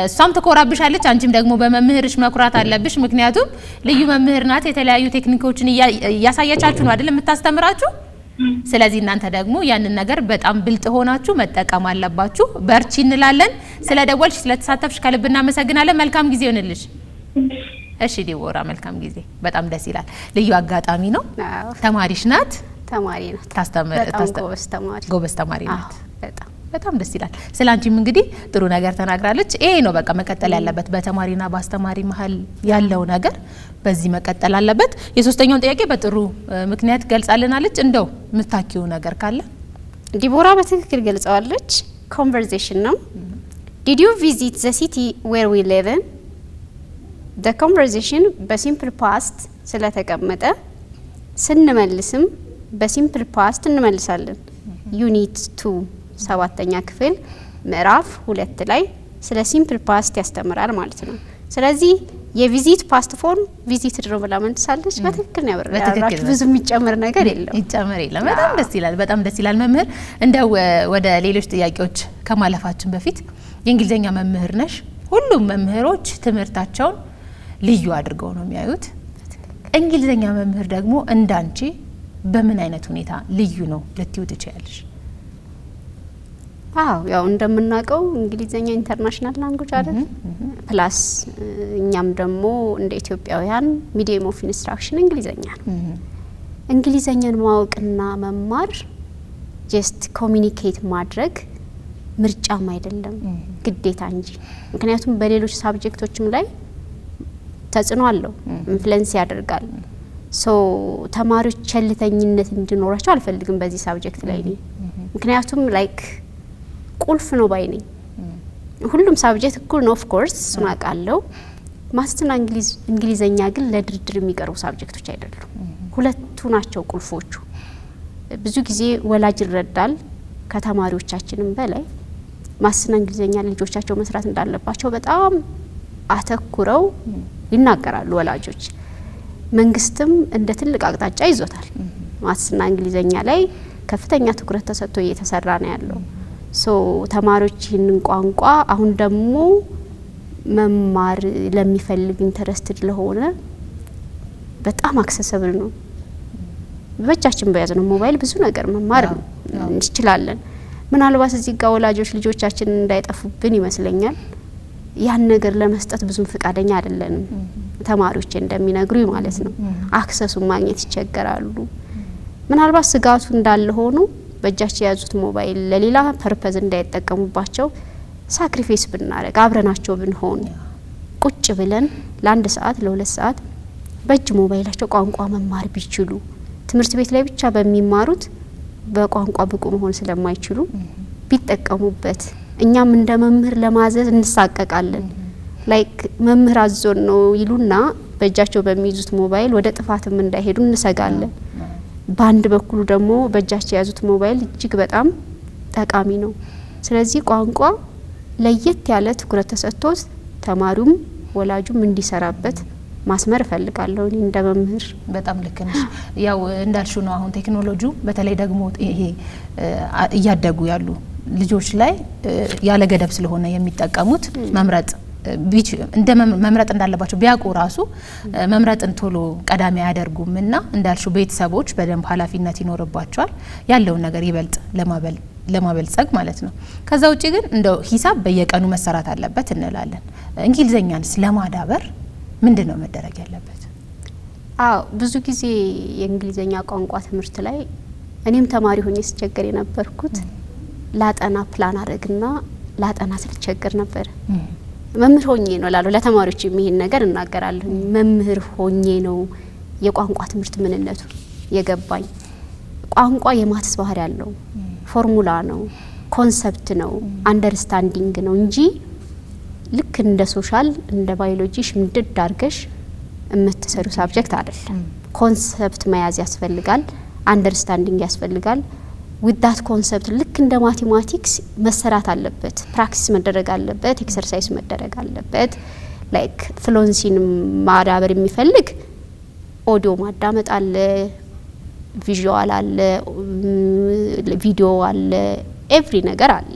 እሷም ትኮራብሻለች፣ አንቺም ደግሞ በመምህርሽ መኩራት አለብሽ። ምክንያቱም ልዩ መምህር ናት። የተለያዩ ቴክኒኮችን እያሳየቻችሁ ነው አይደል የምታስተምራችሁ? ስለዚህ እናንተ ደግሞ ያንን ነገር በጣም ብልጥ ሆናችሁ መጠቀም አለባችሁ። በርቺ እንላለን። ስለ ደወልሽ ስለተሳተፍሽ ከልብ እናመሰግናለን። መልካም ጊዜ ይሆንልሽ። እሺ ዲቦራ፣ መልካም ጊዜ። በጣም ደስ ይላል። ልዩ አጋጣሚ ነው። ተማሪሽ ናት? ተማሪ ናት። ታስተምር በጣም ጎበዝ ተማሪ። ጎበዝ ተማሪ ናት። በጣም። በጣም ደስ ይላል። ስለ አንቺም እንግዲህ ጥሩ ነገር ተናግራለች። ይሄ ነው በቃ መቀጠል ያለበት፣ በተማሪና በአስተማሪ መሀል ያለው ነገር በዚህ መቀጠል አለበት። የሶስተኛውን ጥያቄ በጥሩ ምክንያት ገልጻልናለች። እንደው ምታኪው ነገር ካለ? ዲቦራ በትክክል ገልጸዋለች። Conversation ነው። "Did you visit the city where we live in?" The conversation በ simple past ስለተቀመጠ ስንመልስም በ simple past እንመልሳለን። Unit 2 ሰባተኛ ክፍል ምዕራፍ 2 ላይ ስለ simple past ያስተምራል ማለት ነው። ስለዚህ የ visit past form visited ነው ብላ መልሳለች። በትክክል ነው ያብራራችሁ። ብዙ የሚጨምር ነገር የለም። ይጨምር የለም። በጣም ደስ ይላል። በጣም ደስ ይላል። መምህር፣ እንደው ወደ ሌሎች ጥያቄዎች ከማለፋችን በፊት የእንግሊዝኛ መምህር ነሽ። ሁሉም መምህሮች ትምህርታቸውን ልዩ አድርገው ነው የሚያዩት። እንግሊዝኛ መምህር ደግሞ እንዳንቺ በምን አይነት ሁኔታ ልዩ ነው ልትዩ ትችያለሽ? አዎ፣ ያው እንደምናውቀው እንግሊዘኛ international language አይደል? Plus እኛም ደግሞ እንደ ኢትዮጵያውያን medium of instruction እንግሊዘኛ ነው። እንግሊዘኛን ማወቅና መማር just communicate ማድረግ ምርጫም አይደለም፣ ግዴታ እንጂ። ምክንያቱም በሌሎች subject ኦችም ላይ ተጽዕኖ አለው፣ influence ያደርጋል። So ተማሪዎች ቸልተኝነት እንዲኖራቸው አልፈልግም በዚህ subject ላይ እኔ፣ ምክንያቱም like ቁልፍ ነው ባይ ነኝ። ሁሉም subject እኩል ነው፣ of course እሱን አውቃለሁ። Maths ና እንግሊዘኛ ግን ለድርድር የሚቀርቡ subject ኦች አይደሉም። ሁለቱ ናቸው ቁልፎቹ። ብዙ ጊዜ ወላጅ ይረዳል ከተማሪዎቻችንም በላይ maths ና እንግሊዘኛ ልጆቻቸው መስራት እንዳለባቸው በጣም አተኩረው ይናገራሉ ወላጆች። መንግስትም እንደ ትልቅ አቅጣጫ ይዞታል። Maths ና እንግሊዘኛ ላይ ከፍተኛ ትኩረት ተሰጥቶ እየተሰራ ነው ያለው። So ተማሪዎች ይህንን ቋንቋ አሁን ደግሞ መማር ለሚፈልግ፣ interested ለሆነ በጣም accessible ነው። በእጃችን በያዝነው ሞባይል ብዙ ነገር መማር እንችላለን። ምናልባት እዚህ ጋር ወላጆች ልጆቻችን እንዳይጠፉብን ይመስለኛል ያን ነገር ለመስጠት ብዙም ፍቃደኛ አይደለንም። ተማሪዎች እንደሚነግሩ ማለት ነው። Access ኡን ማግኘት ይቸገራሉ። ምናልባት ስጋቱ እንዳለ ሆኖ በእጃቸው የያዙት ሞባይል ለሌላ purpose እንዳይጠቀሙባቸው sacrifice ብናደርግ፣ አብረናቸው ብንሆን፣ ቁጭ ብለን ለአንድ ሰዓት ለ2 ሰዓት በእጅ ሞባይላቸው ቋንቋ መማር ቢችሉ፣ ትምህርት ቤት ላይ ብቻ በሚማሩት በቋንቋ ብቁ መሆን ስለማይችሉ ቢጠቀሙበት። እኛም እንደ መምህር ለማዘዝ እንሳቀቃለን። Like መምህር አዞን ነው ይሉና በእጃቸው በሚይዙት ሞባይል ወደ ጥፋትም እንዳይሄዱ እንሰጋለን። በአንድ በኩሉ ደግሞ በእጃቸው የያዙት ሞባይል እጅግ በጣም ጠቃሚ ነው። ስለዚህ ቋንቋ ለየት ያለ ትኩረት ተሰጥቶት ተማሪውም ወላጁም እንዲሰራበት ማስመር እፈልጋለሁ እኔ እንደ መምህር። በጣም ልክ ነሽ። ያው እንዳልሽው ነው። አሁን ቴክኖሎጂው በተለይ ደግሞ ይሄ እያደጉ ያሉ ልጆች ላይ ያለ ገደብ ስለሆነ የሚጠቀሙት፣ መምረጥ እንደ መምረጥ እንዳለባቸው ቢያውቁ ራሱ መምረጥን ቶሎ ቀዳሚ አያደርጉም እና እንዳልሽው ቤተሰቦች በደንብ ኃላፊነት ይኖርባቸዋል ያለውን ነገር ይበልጥ ለማበልጸግ ማለት ነው። ከዛ ውጭ ግን እንደው ሂሳብ በየቀኑ መሰራት አለበት እንላለን። እንግሊዘኛንስ ለማዳበር ምንድን ነው መደረግ ያለበት? አዎ፣ ብዙ ጊዜ የእንግሊዘኛ ቋንቋ ትምህርት ላይ እኔም ተማሪ ሆኜ ስቸገር የነበርኩት ላጠና ፕላን አድርግና ላጠና ስልቸገር ነበር። መምህር ሆኜ ነው ላሉ ለተማሪዎች ይሄን ነገር እናገራለሁ። መምህር ሆኜ ነው የቋንቋ ትምህርት ምንነቱ የገባኝ። ቋንቋ የ maths ባህሪ ያለው ፎርሙላ ነው፣ concept ነው፣ understanding ነው እንጂ ልክ እንደ social፣ እንደ ባዮሎጂ ሽምድድ አድርገሽ የምትሰሪው subject አይደለም። Concept መያዝ ያስፈልጋል፣ understanding ያስፈልጋል። With that concept ልክ እንደ mathematics መሰራት አለበት፣ practice መደረግ አለበት፣ exercise መደረግ አለበት። Like fluency ን ማዳበር የሚፈልግ ኦዲዮ ማዳመጥ አለ፣ visual አለ፣ ቪዲዮ አለ፣ every ነገር አለ።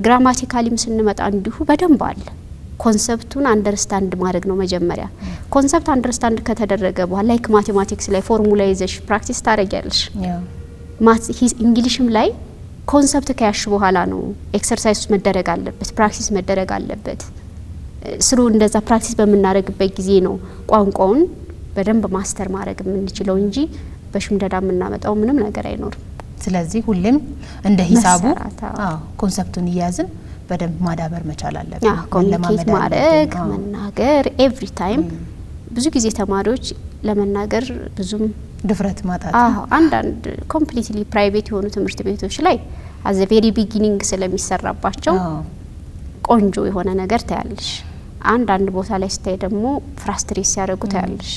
Grammatically ም ስንመጣ እንዲሁ በደንብ አለ። Concept ኡን understand ማድረግ ነው መጀመሪያ። Concept understand ከተደረገ በኋላ like mathematics ላይ ፎርሙላ ይዘሽ practice ታደርጊያለሽ። English ም ላይ concept ከያዝሽ በኋላ ነው exercise መደረግ አለበት፣ practice መደረግ አለበት። ስሩ እንደዛ practice በምናደርግበት ጊዜ ነው ቋንቋውን በደንብ master ማድረግ የምንችለው እንጂ በሽምደዳ የምናመጣው ምንም ነገር አይኖርም። ስለዚህ ሁሌም እንደ ሂሳቡ concept ኡን እያያዝን በደንብ ማዳበር መቻል አለብን። Communicate ማድረግ፣ መናገር every time። ብዙ ጊዜ ተማሪዎች ለመናገር ብዙም ድፍረት ማጣት። አዎ፣ አንዳንድ completely private የሆኑ ትምህርት ቤቶች ላይ at the very beginning ስለሚሰራባቸው ቆንጆ የሆነ ነገር ታያለሽ። አንዳንድ ቦታ ላይ ስታይ ደግሞ frustrate ሲያደርጉ ታያለሽ።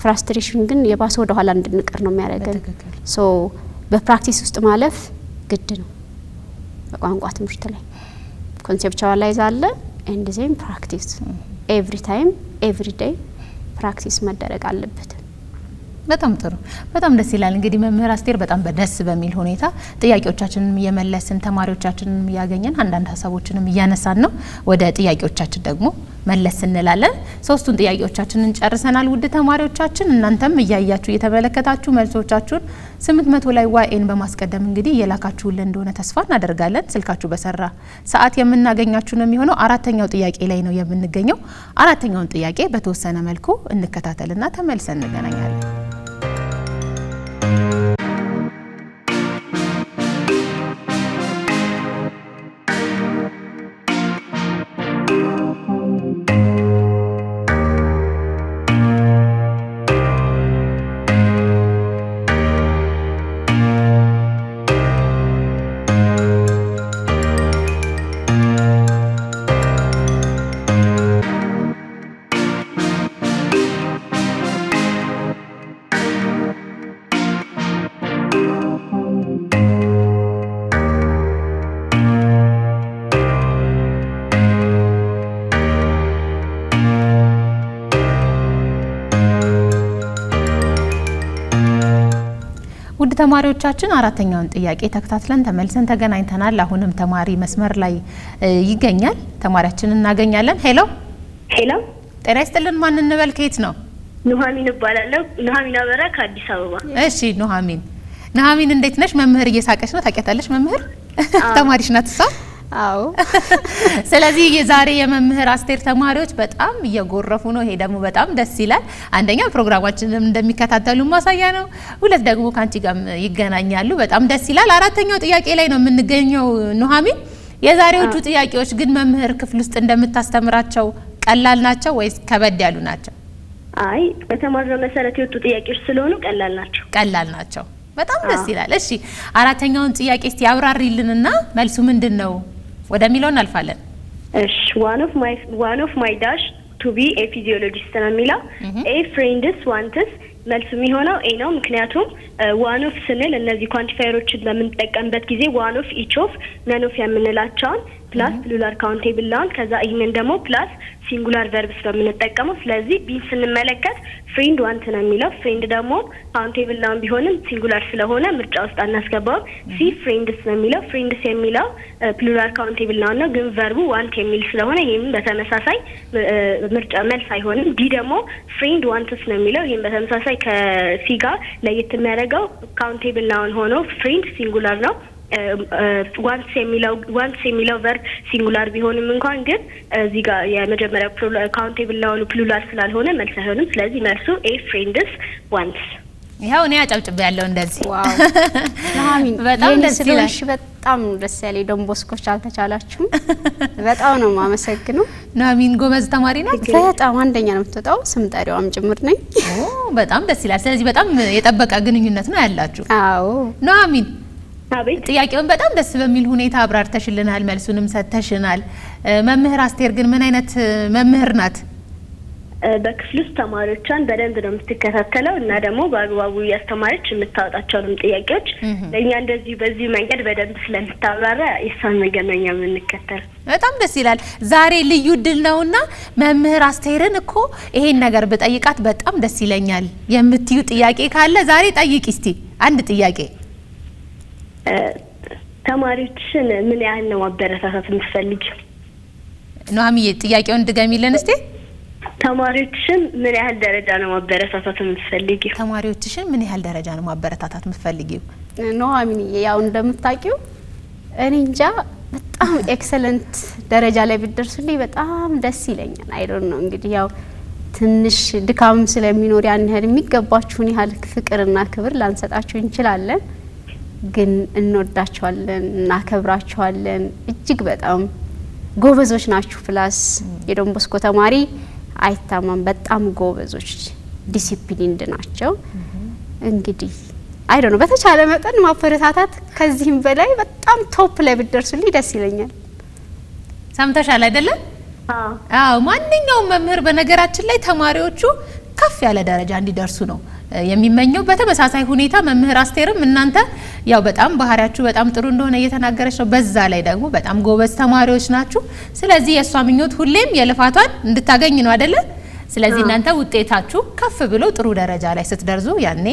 Frustration ግን የባሰ ወደ ኋላ እንድንቀር ነው የሚያደርገን። So በ practice ውስጥ ማለፍ ግድ ነው። በቋንቋ ትምህርት ላይ conceptualize አለ and then practice every time, every day practice መደረግ አለበት። በጣም ጥሩ፣ በጣም ደስ ይላል። እንግዲህ መምህር አስቴር በጣም በደስ በሚል ሁኔታ ጥያቄዎቻችንንም እየመለስን ተማሪዎቻችንንም እያገኘን አንዳንድ ሀሳቦችንም እያነሳን ነው። ወደ ጥያቄዎቻችን ደግሞ መለስ እንላለን። ሶስቱን ጥያቄዎቻችንን ጨርሰናል። ውድ ተማሪዎቻችን፣ እናንተም እያያችሁ እየተመለከታችሁ መልሶቻችሁን 800 ላይ YA ን በማስቀደም እንግዲህ እየላካችሁልን እንደሆነ ተስፋ እናደርጋለን። ስልካችሁ በሰራ ሰዓት የምናገኛችሁ ነው የሚሆነው። አራተኛው ጥያቄ ላይ ነው የምንገኘው። አራተኛውን ጥያቄ በተወሰነ መልኩ እንከታተልና ተመልሰን እንገናኛለን። ውድ ተማሪዎቻችን፣ አራተኛውን ጥያቄ ተከታትለን ተመልሰን ተገናኝተናል። አሁንም ተማሪ መስመር ላይ ይገኛል። ተማሪያችንን እናገኛለን። Hello። Hello። ጤና ይስጥልን። ማን እንበል? ከየት ነው? ኑሐሚን እባላለሁ። ኑሐሚን አበራ ከአዲስ አበባ። እሺ ኑሐሚን፣ ኑሐሚን እንዴት ነሽ? መምህር እየሳቀች ነው። ታውቂያታለሽ? መምህር ተማሪሽ ናት እሷ። አዎ። ስለዚህ የዛሬ የመምህር አስቴር ተማሪዎች በጣም እየጎረፉ ነው። ይሄ ደግሞ በጣም ደስ ይላል። አንደኛ ፕሮግራማችንም እንደሚከታተሉ ማሳያ ነው። ሁለት ደግሞ ከአንቺ ጋር ይገናኛሉ። በጣም ደስ ይላል። አራተኛው ጥያቄ ላይ ነው የምንገኘው ኑሐሚን። የዛሬዎቹ ጥያቄዎች ግን መምህር ክፍል ውስጥ እንደምታስተምራቸው ቀላል ናቸው ወይስ ከበድ ያሉ ናቸው? አይ፣ በተማርነው መሰረት የወጡ ጥያቄዎች ስለሆኑ ቀላል ናቸው። ቀላል ናቸው። በጣም ደስ ይላል። እሺ፣ አራተኛውን ጥያቄ እስቲ አብራሪልንና መልሱ ምንድን ነው ወደሚለው እናልፋለን። እሺ፣ "One of my dash to be a physiologist" ነው የሚለው። A, friends wants፣ መልሱ የሚሆነው A ነው። ምክንያቱም one of ስንል እነዚህ quantifier ኦችን በምንጠቀምበት ጊዜ one of፣ each of፣ none of የምንላቸውን plus plural countable noun ከዛ ይህንን ደግሞ plus singular verbs ነው የምንጠቀመው። ስለዚህ B ን ስንመለከት friend want ነው የሚለው። Friend ደግሞ countable noun ቢሆንም singular ስለሆነ ምርጫ ውስጥ አናስገባውም። C friends ነው የሚለው። Friends የሚለው plural countable noun ነው፣ ግን verb ኡ want የሚል ስለሆነ ይህም በተመሳሳይ ምርጫ መልስ አይሆንም። D ደግሞ friend wants ነው የሚለው። ይህም በተመሳሳይ ከ C ጋር ለየት የሚያደርገው countable noun ሆኖ friend singular ነው። Wants የሚለው verb singular ቢሆንም እንኳን ግን እዚህ ጋር የመጀመሪያው countable noun ኡ plural ስላልሆነ መልስ አይሆንም። ስለዚህ መልሱ A friends wants። ይኸው እኔ አጨብጭቤ ያለው እንደዚህ። Wow ኑሐሚን፣ በጣም የኔ ደስ ይላል። ስለሆንሽ በጣም ነው ደስ ያለኝ። ዶን ቦስኮች አልተቻላችሁም። በጣም ነው የማመሰግነው። ኑሐሚን ጎበዝ ተማሪ ናት። በጣም አንደኛ ነው የምትወጣው፣ ስም ጠሪዋም ጭምር ነኝ። ኦ፣ በጣም ደስ ይላል። ስለዚህ በጣም የጠበቀ ግንኙነት ነው ያላችሁ። አዎ። ኑሐሚን፣ አቤት። ጥያቄውን በጣም ደስ በሚል ሁኔታ አብራርተሽልናል፣ መልሱንም ሰጥተሽናል። መምህር አስቴር ግን ምን አይነት መምህር ናት? በክፍል ውስጥ ተማሪዎቿን በደንብ ነው የምትከታተለው እና ደግሞ በአግባቡ እያስተማረች የምታወጣቸውንም ጥያቄዎች ለእኛ እንደዚሁ በዚሁ መንገድ በደንብ ስለምታብራራ የእሷን መንገድ ነው እኛ የምንከተለው። በጣም ደስ ይላል። ዛሬ ልዩ እድል ነውና መምህር አስቴርን እኮ ይሄን ነገር ብጠይቃት በጣም ደስ ይለኛል የምትዩ ጥያቄ ካለ ዛሬ ጠይቂ እስቲ አንድ ጥያቄ። ተማሪዎችሽን ምን ያህል ነው ማበረታታት የምትፈልጊው? ኑሐሚዬ፣ ጥያቄውን ድገሚልን እስቲ። ተማሪዎችሽን ምን ያህል ደረጃ ነው ማበረታታት የምትፈልጊው? ተማሪዎችሽን ምን ያህል ደረጃ ነው ማበረታታት የምትፈልጊው? ኑሐሚንዬ፣ ያው እንደምታውቂው እኔ እንጃ በጣም excellent ደረጃ ላይ ብትደርሱልኝ በጣም ደስ ይለኛል። I don't know፣ እንግዲህ ያው ትንሽ ድካምም ስለሚኖር ያን ያህል የሚገባችሁን ያህል ፍቅርና ክብር ላንሰጣችሁ እንችላለን። ግን እንወዳችኋለን፣ እናከብራችኋለን። እጅግ በጣም ጎበዞች ናችሁ። Plus የዶን ቦስኮ ተማሪ አይታማም። በጣም ጎበዞች disciplined ናቸው። እንግዲህ I don't know፣ በተቻለ መጠን ማበረታታት ከዚህም በላይ በጣም top ላይ ብትደርሱልኝ ደስ ይለኛል። ሰምተሻል አይደለም? አዎ፣ ማንኛውም መምህር በነገራችን ላይ ተማሪዎቹ ከፍ ያለ ደረጃ እንዲደርሱ ነው የሚመኘው። በተመሳሳይ ሁኔታ መምህር አስቴርም እናንተ ያው በጣም ባህሪያችሁ በጣም ጥሩ እንደሆነ እየተናገረች ነው። በዛ ላይ ደግሞ በጣም ጎበዝ ተማሪዎች ናችሁ። ስለዚህ የእሷ ምኞት ሁሌም የልፋቷን እንድታገኝ ነው አይደለ? ስለዚህ እናንተ ውጤታችሁ ከፍ ብሎ ጥሩ ደረጃ ላይ ስትደርሱ ያኔ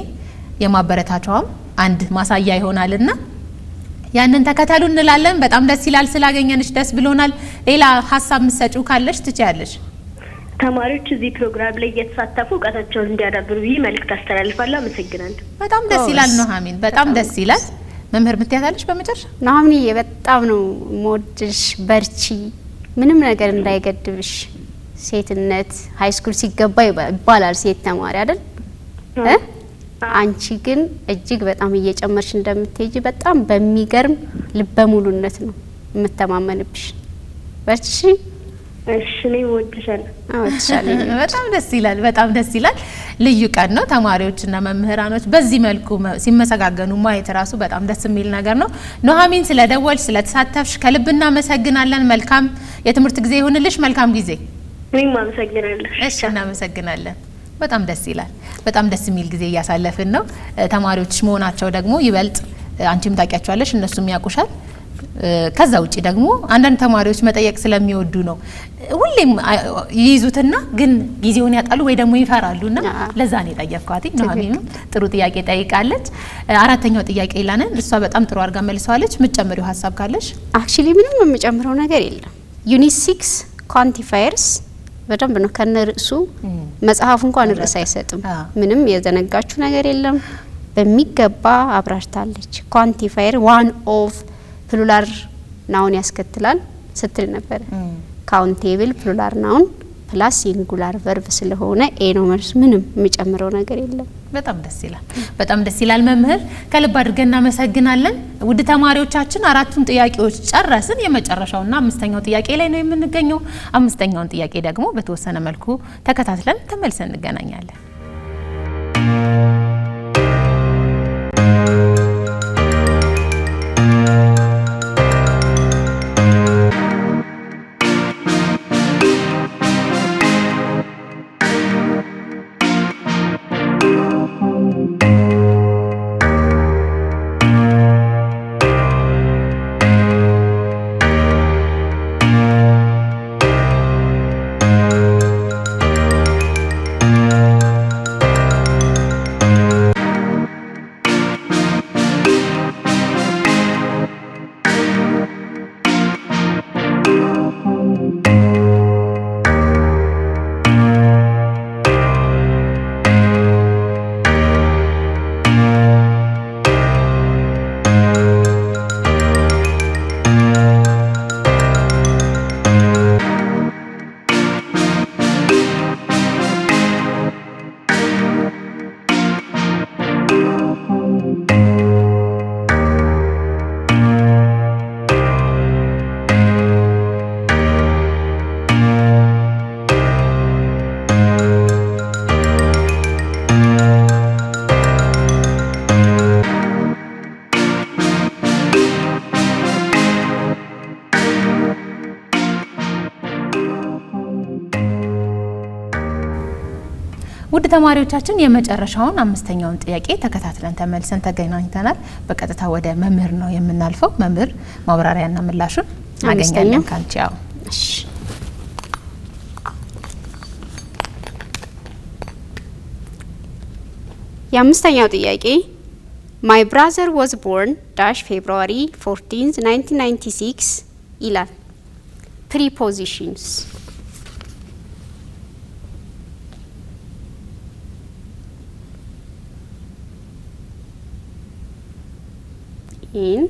የማበረታቻዋም አንድ ማሳያ ይሆናልና ያንን ተከተሉ እንላለን። በጣም ደስ ይላል። ስላገኘንሽ ደስ ብሎናል። ሌላ ሀሳብ ምትሰጪው ካለሽ ትችያለሽ። ተማሪዎች እዚህ ፕሮግራም ላይ እየተሳተፉ እውቀታቸውን እንዲያዳብሩ ብዬ መልእክት አስተላልፋለሁ። አመሰግናለሁ። በጣም ደስ ይላል ኑሐሚን፣ በጣም ደስ ይላል። መምህር ምትያታለሽ በመጨረሻ? ኑሐሚንዬ፣ በጣም ነው የምወድሽ። በርቺ፣ ምንም ነገር እንዳይገድብሽ። ሴትነት high school ሲገባ ይባላል ሴት ተማሪ አይደል እ አንቺ ግን እጅግ በጣም እየጨመርሽ እንደምትሄጂ በጣም በሚገርም ልበ ሙሉነት ነው የምተማመንብሽ። በርቺ። እሺ፣ እኔም እወድሻለሁ። እወድሻለሁ። በጣም ደስ ይላል። በጣም ደስ ይላል። ልዩ ቀን ነው። ተማሪዎችና መምህራኖች በዚህ መልኩ ሲመሰጋገኑ ማየት ራሱ በጣም ደስ የሚል ነገር ነው። ኑሐሚን፣ ስለደወልሽ ስለተሳተፍሽ ከልብ እናመሰግናለን። መልካም የትምህርት ጊዜ ይሁንልሽ። መልካም ጊዜ። እኔም አመሰግናለሁ። እሺ፣ እናመሰግናለን። በጣም ደስ ይላል። በጣም ደስ የሚል ጊዜ እያሳለፍን ነው። ተማሪዎች መሆናቸው ደግሞ ይበልጥ አንቺም ታውቂያቸዋለሽ፣ እነሱም ያውቁሻል። ከዛ ውጪ ደግሞ አንዳንድ ተማሪዎች መጠየቅ ስለሚወዱ ነው ሁሌም ይይዙትና ግን ጊዜውን ያጣሉ ወይ ደግሞ ይፈራሉና ለዛ ነው የጠየቅኳት። ኑሐሚንም ጥሩ ጥያቄ ጠይቃለች። አራተኛው ጥያቄ ላነን እሷ በጣም ጥሩ አድርጋ መልሰዋለች። የምትጨምሪው ሀሳብ ካለሽ? Actually ምንም የምጨምረው ነገር የለም። Unit 6 quantifiers በደንብ ነው ከነ ርዕሱ። መጽሐፉ እንኳን ርዕስ አይሰጥም። ምንም የዘነጋችሁ ነገር የለም። በሚገባ አብራርታለች። Quantifier one of plural noun ያስከትላል ስትል ነበረ። Countable plural noun plus singular verb ስለሆነ A ነው መልሱ። ምንም የሚጨምረው ነገር የለም። በጣም ደስ ይላል። በጣም ደስ ይላል። መምህር ከልብ አድርገን እናመሰግናለን። ውድ ተማሪዎቻችን፣ አራቱን ጥያቄዎች ጨረስን። የመጨረሻውና አምስተኛው ጥያቄ ላይ ነው የምንገኘው። አምስተኛውን ጥያቄ ደግሞ በተወሰነ መልኩ ተከታትለን ተመልሰን እንገናኛለን። ተማሪዎቻችን የመጨረሻውን አምስተኛውን ጥያቄ ተከታትለን ተመልሰን ተገናኝተናል። በቀጥታ ወደ መምህር ነው የምናልፈው። መምህር፣ ማብራሪያና ምላሹን እናገኛለን ካንቺ። ያው እሺ፣ የአምስተኛው ጥያቄ "My brother was born dash February 14, 1996" ይላል። Prepositions in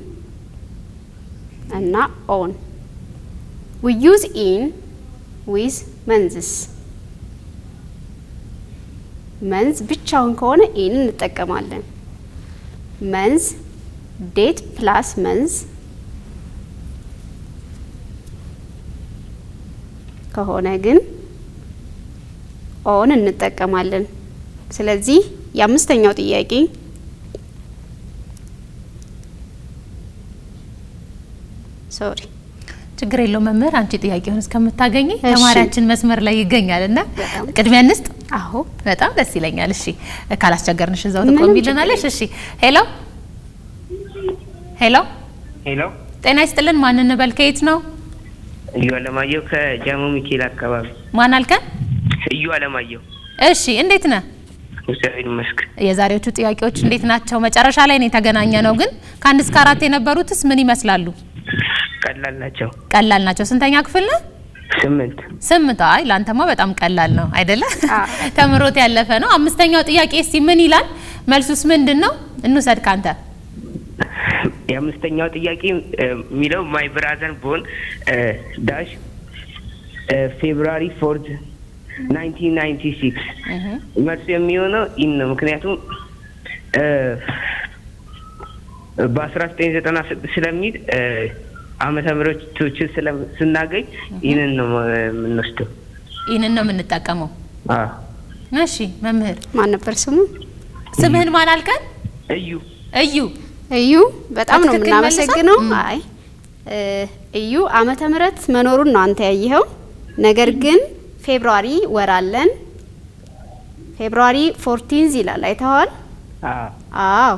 እና on. We use in with months. Month ብቻውን ከሆነ in እንጠቀማለን። Month, date plus month ከሆነ ግን on እንጠቀማለን። ስለዚህ የአምስተኛው ጥያቄ፣ sorry። ችግር የለው መምህር፣ አንቺ ጥያቄውን እስከምታገኝ ተማሪያችን መስመር ላይ ይገኛል እና ቅድሚያ እንስጥ። አዎ። በጣም ደስ ይለኛል። እሺ፣ ካላስቸገርንሽ እዛው ምንም ትቆሚልናለሽ። እሺ፣ hello hello። Hello። ጤና ይስጥልን። ማን እንበል? ከየት ነው? እዩ አለማየሁ ከጃሞ ሚካኤል አካባቢ። ማን አልከን? እዩ አለማየሁ። እሺ፣ እንዴት ነህ? እግዚአብሔር ይመስገን። የዛሬዎቹ ጥያቄዎች እንዴት ናቸው? መጨረሻ ላይ ነው የተገናኘነው፣ ግን ከ1 እስከ 4 የነበሩትስ ምን ይመስላሉ? ቀላል ናቸው። ቀላል ናቸው። ስንተኛ ክፍል ነህ? 8። 8። አይ፣ ላንተማ በጣም ቀላል ነው አይደለ? ተምሮት ያለፈ ነው። አምስተኛው ጥያቄ እስቲ ምን ይላል? መልሱስ ምንድን ነው? እንውሰድ ካንተ። የአምስተኛው ጥያቄ የሚለው "My brother born dash February 4th 1996" መልሱ የሚሆነው in ነው። ምክንያቱም በ1996 ስለሚል ዓመተ ምሕረቶችን ስናገኝ in ን ነው የምንወስደው። In ን ነው የምንጠቀመው። አዎ። እሺ መምህር። ማን ነበር ስሙ? ስምህን ማን አልከን? እዩ። እዩ። እዩ፣ በጣም ነው በትክክል የምናመሰግነው። መልሷል? አይ እዩ፣ ዓመተ ምህረት መኖሩን ነው አንተ ያየኸው። ነገር ግን February ወር አለን። February 14 ይላል፣ አይተኸዋል? አዎ። አዎ፣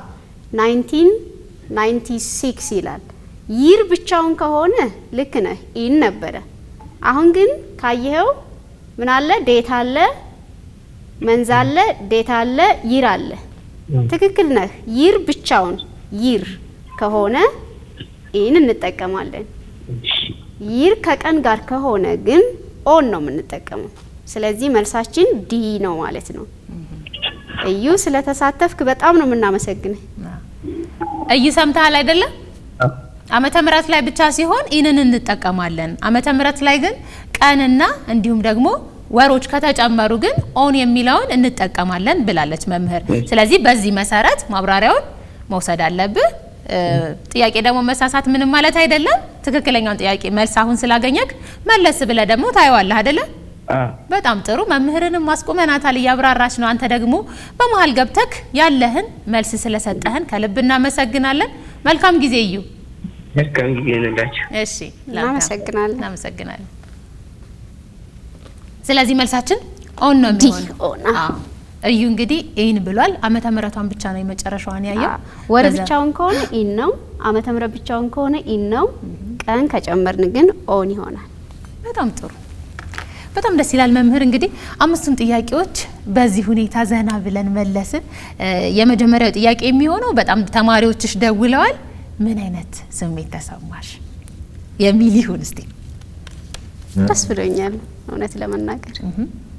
1996 ይላል። Year ብቻውን ከሆነ ልክ ነህ፣ in ነበረ። አሁን ግን ካየኸው ምን አለ? Date አለ፣ month አለ፣ date አለ፣ year አለ። ትክክል ነህ። Year ብቻውን year ከሆነ in እንጠቀማለን። Year ከቀን ጋር ከሆነ ግን on ነው የምንጠቀመው። ስለዚህ መልሳችን D ነው ማለት ነው። እዩ፣ ስለተሳተፍክ በጣም ነው የምናመሰግንህ። እዩ፣ ሰምተሃል አይደለም? ዓመተ ምህረት ላይ ብቻ ሲሆን in ን እንጠቀማለን። ዓመተ ምህረት ላይ ግን ቀንና እንዲሁም ደግሞ ወሮች ከተጨመሩ ግን on የሚለውን እንጠቀማለን ብላለች መምህር። ስለዚህ በዚህ መሰረት ማብራሪያውን መውሰድ አለብህ። ጥያቄ ደግሞ መሳሳት ምንም ማለት አይደለም። ትክክለኛውን ጥያቄ መልስ አሁን ስላገኘክ መለስ ብለህ ደግሞ ታየዋለህ አይደለ? አዎ። በጣም ጥሩ። መምህርንም ማስቆመናታል፣ እያብራራች ነው። አንተ ደግሞ በመሀል ገብተክ ያለህን መልስ ስለሰጠህን ከልብ እናመሰግናለን። መልካም ጊዜ እዩ። መልካም ጊዜ ይሁንላችሁ። እሺ። እናመሰግናለን። እናመሰግናለን። ስለዚህ መልሳችን on ነው D የሚሆነው። On፣ አዎ። አዎ። እዩ እንግዲህ in ብሏል። ዓመተ ምህረቷን ብቻ ነው የመጨረሻዋን ያየው። ወር ብቻውን ከሆነ in ነው። ዓመተ ምህረት ብቻውን ከሆነ in ነው። ቀን ከጨመርን ግን on ይሆናል። በጣም ጥሩ፣ በጣም ደስ ይላል። መምህር፣ እንግዲህ አምስቱን ጥያቄዎች በዚህ ሁኔታ ዘና ብለን መለስን። የመጀመሪያው ጥያቄ የሚሆነው በጣም ተማሪዎችሽ ደውለዋል፣ ምን አይነት ስሜት ተሰማሽ የሚል ይሁን እስቲ። ደስ ብሎኛል እውነት ለመናገር